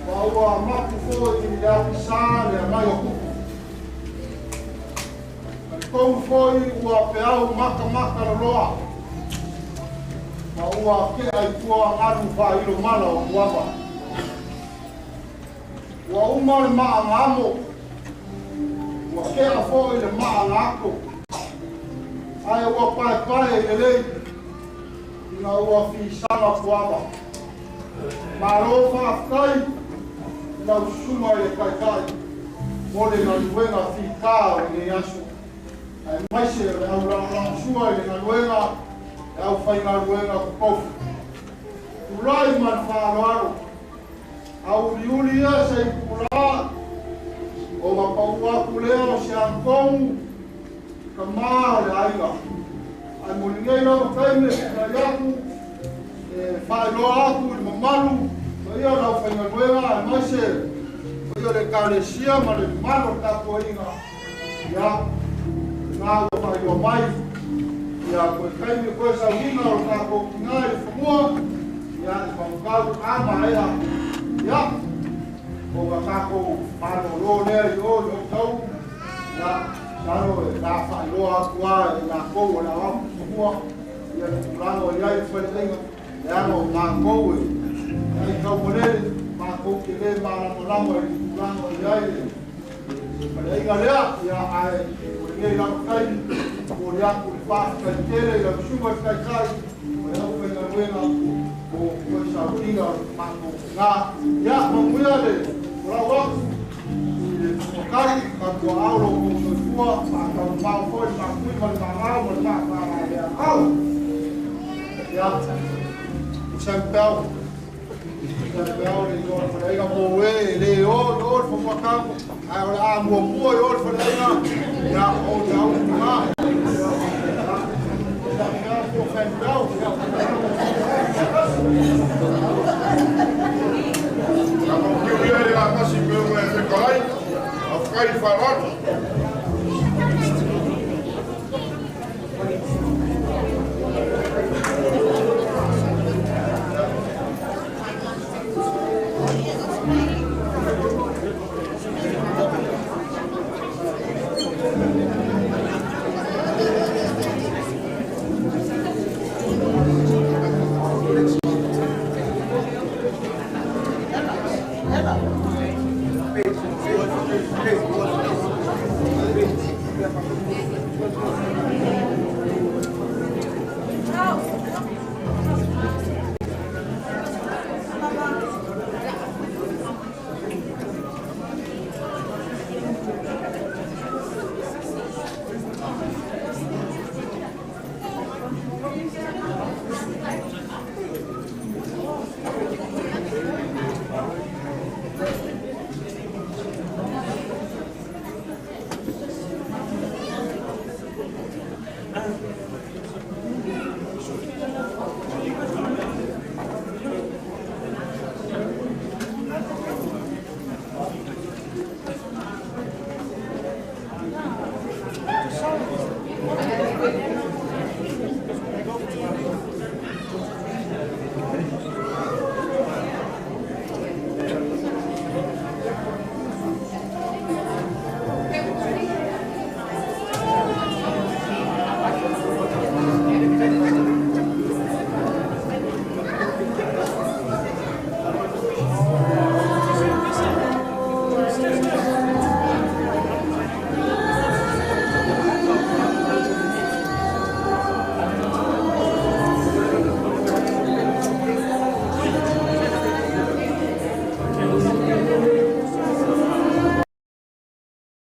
ma ua mapu foi i le apisā le agai o kupu. Talitonu foi ua peau matamata loloa, ma ua tea i tua galu faailo mala o Puava. Ua uma le maaga amo, ua tea foi le maaga ato, ae ua paepae lelei ina ua fisaga Puava. Malo faafetai i lau susuga i le Taitai mo le galuega fitā o lenei aso, aemaise o le au lagolagosua i le galuega le aufaigaluega totofi. Tulai ma le faaaloalo, auliuli ia se itulā ona pau atu lea o se agatomu i tamā o le aiga. Ae mo lenei lava taimi e tulai atu e faailoa atu i le mamalu paia o le aufaigaluega aemaise paia o le Ekalesia ma le mamalu o le tapuaiga, ia, lena ua faailoa mai, ia, toe taimi toe sauniga o le tatou tinā i le fanua, ia, i Manukau a maea, ia, ona tatou malolo lea i o i Otahuhu, ia, masalo e la faailoa atu lava e latou o le a o atu i fanua, ia le tulaga o i ai le faleaiga, leaga o matou e ai taumalele, matou te le malamalama i le tulaga o i ai le faleaiga lea, ia, ae o lenei lava taimi, momoli atu le faafetai tele i lau susuga i le Taitai ma le aufaigaluega mo toe sauniga o le matou tinā. Ia, manuia le folau atu i le Fuakai, tautuaau lo outou soifua, faataumamao foi le maapui ma le maagau ma le maafālaleaau. Ia, o Sam Pell, Sam Pell le igoa o le faleaiga mo e e le o i o le Famuatau, ae o le a muamua i o le faleaiga, ia, o te au tinā. Sam Pell po o Sam Pell. Ia le gatasi pe ona e fetalai, afai i le faaaloalo.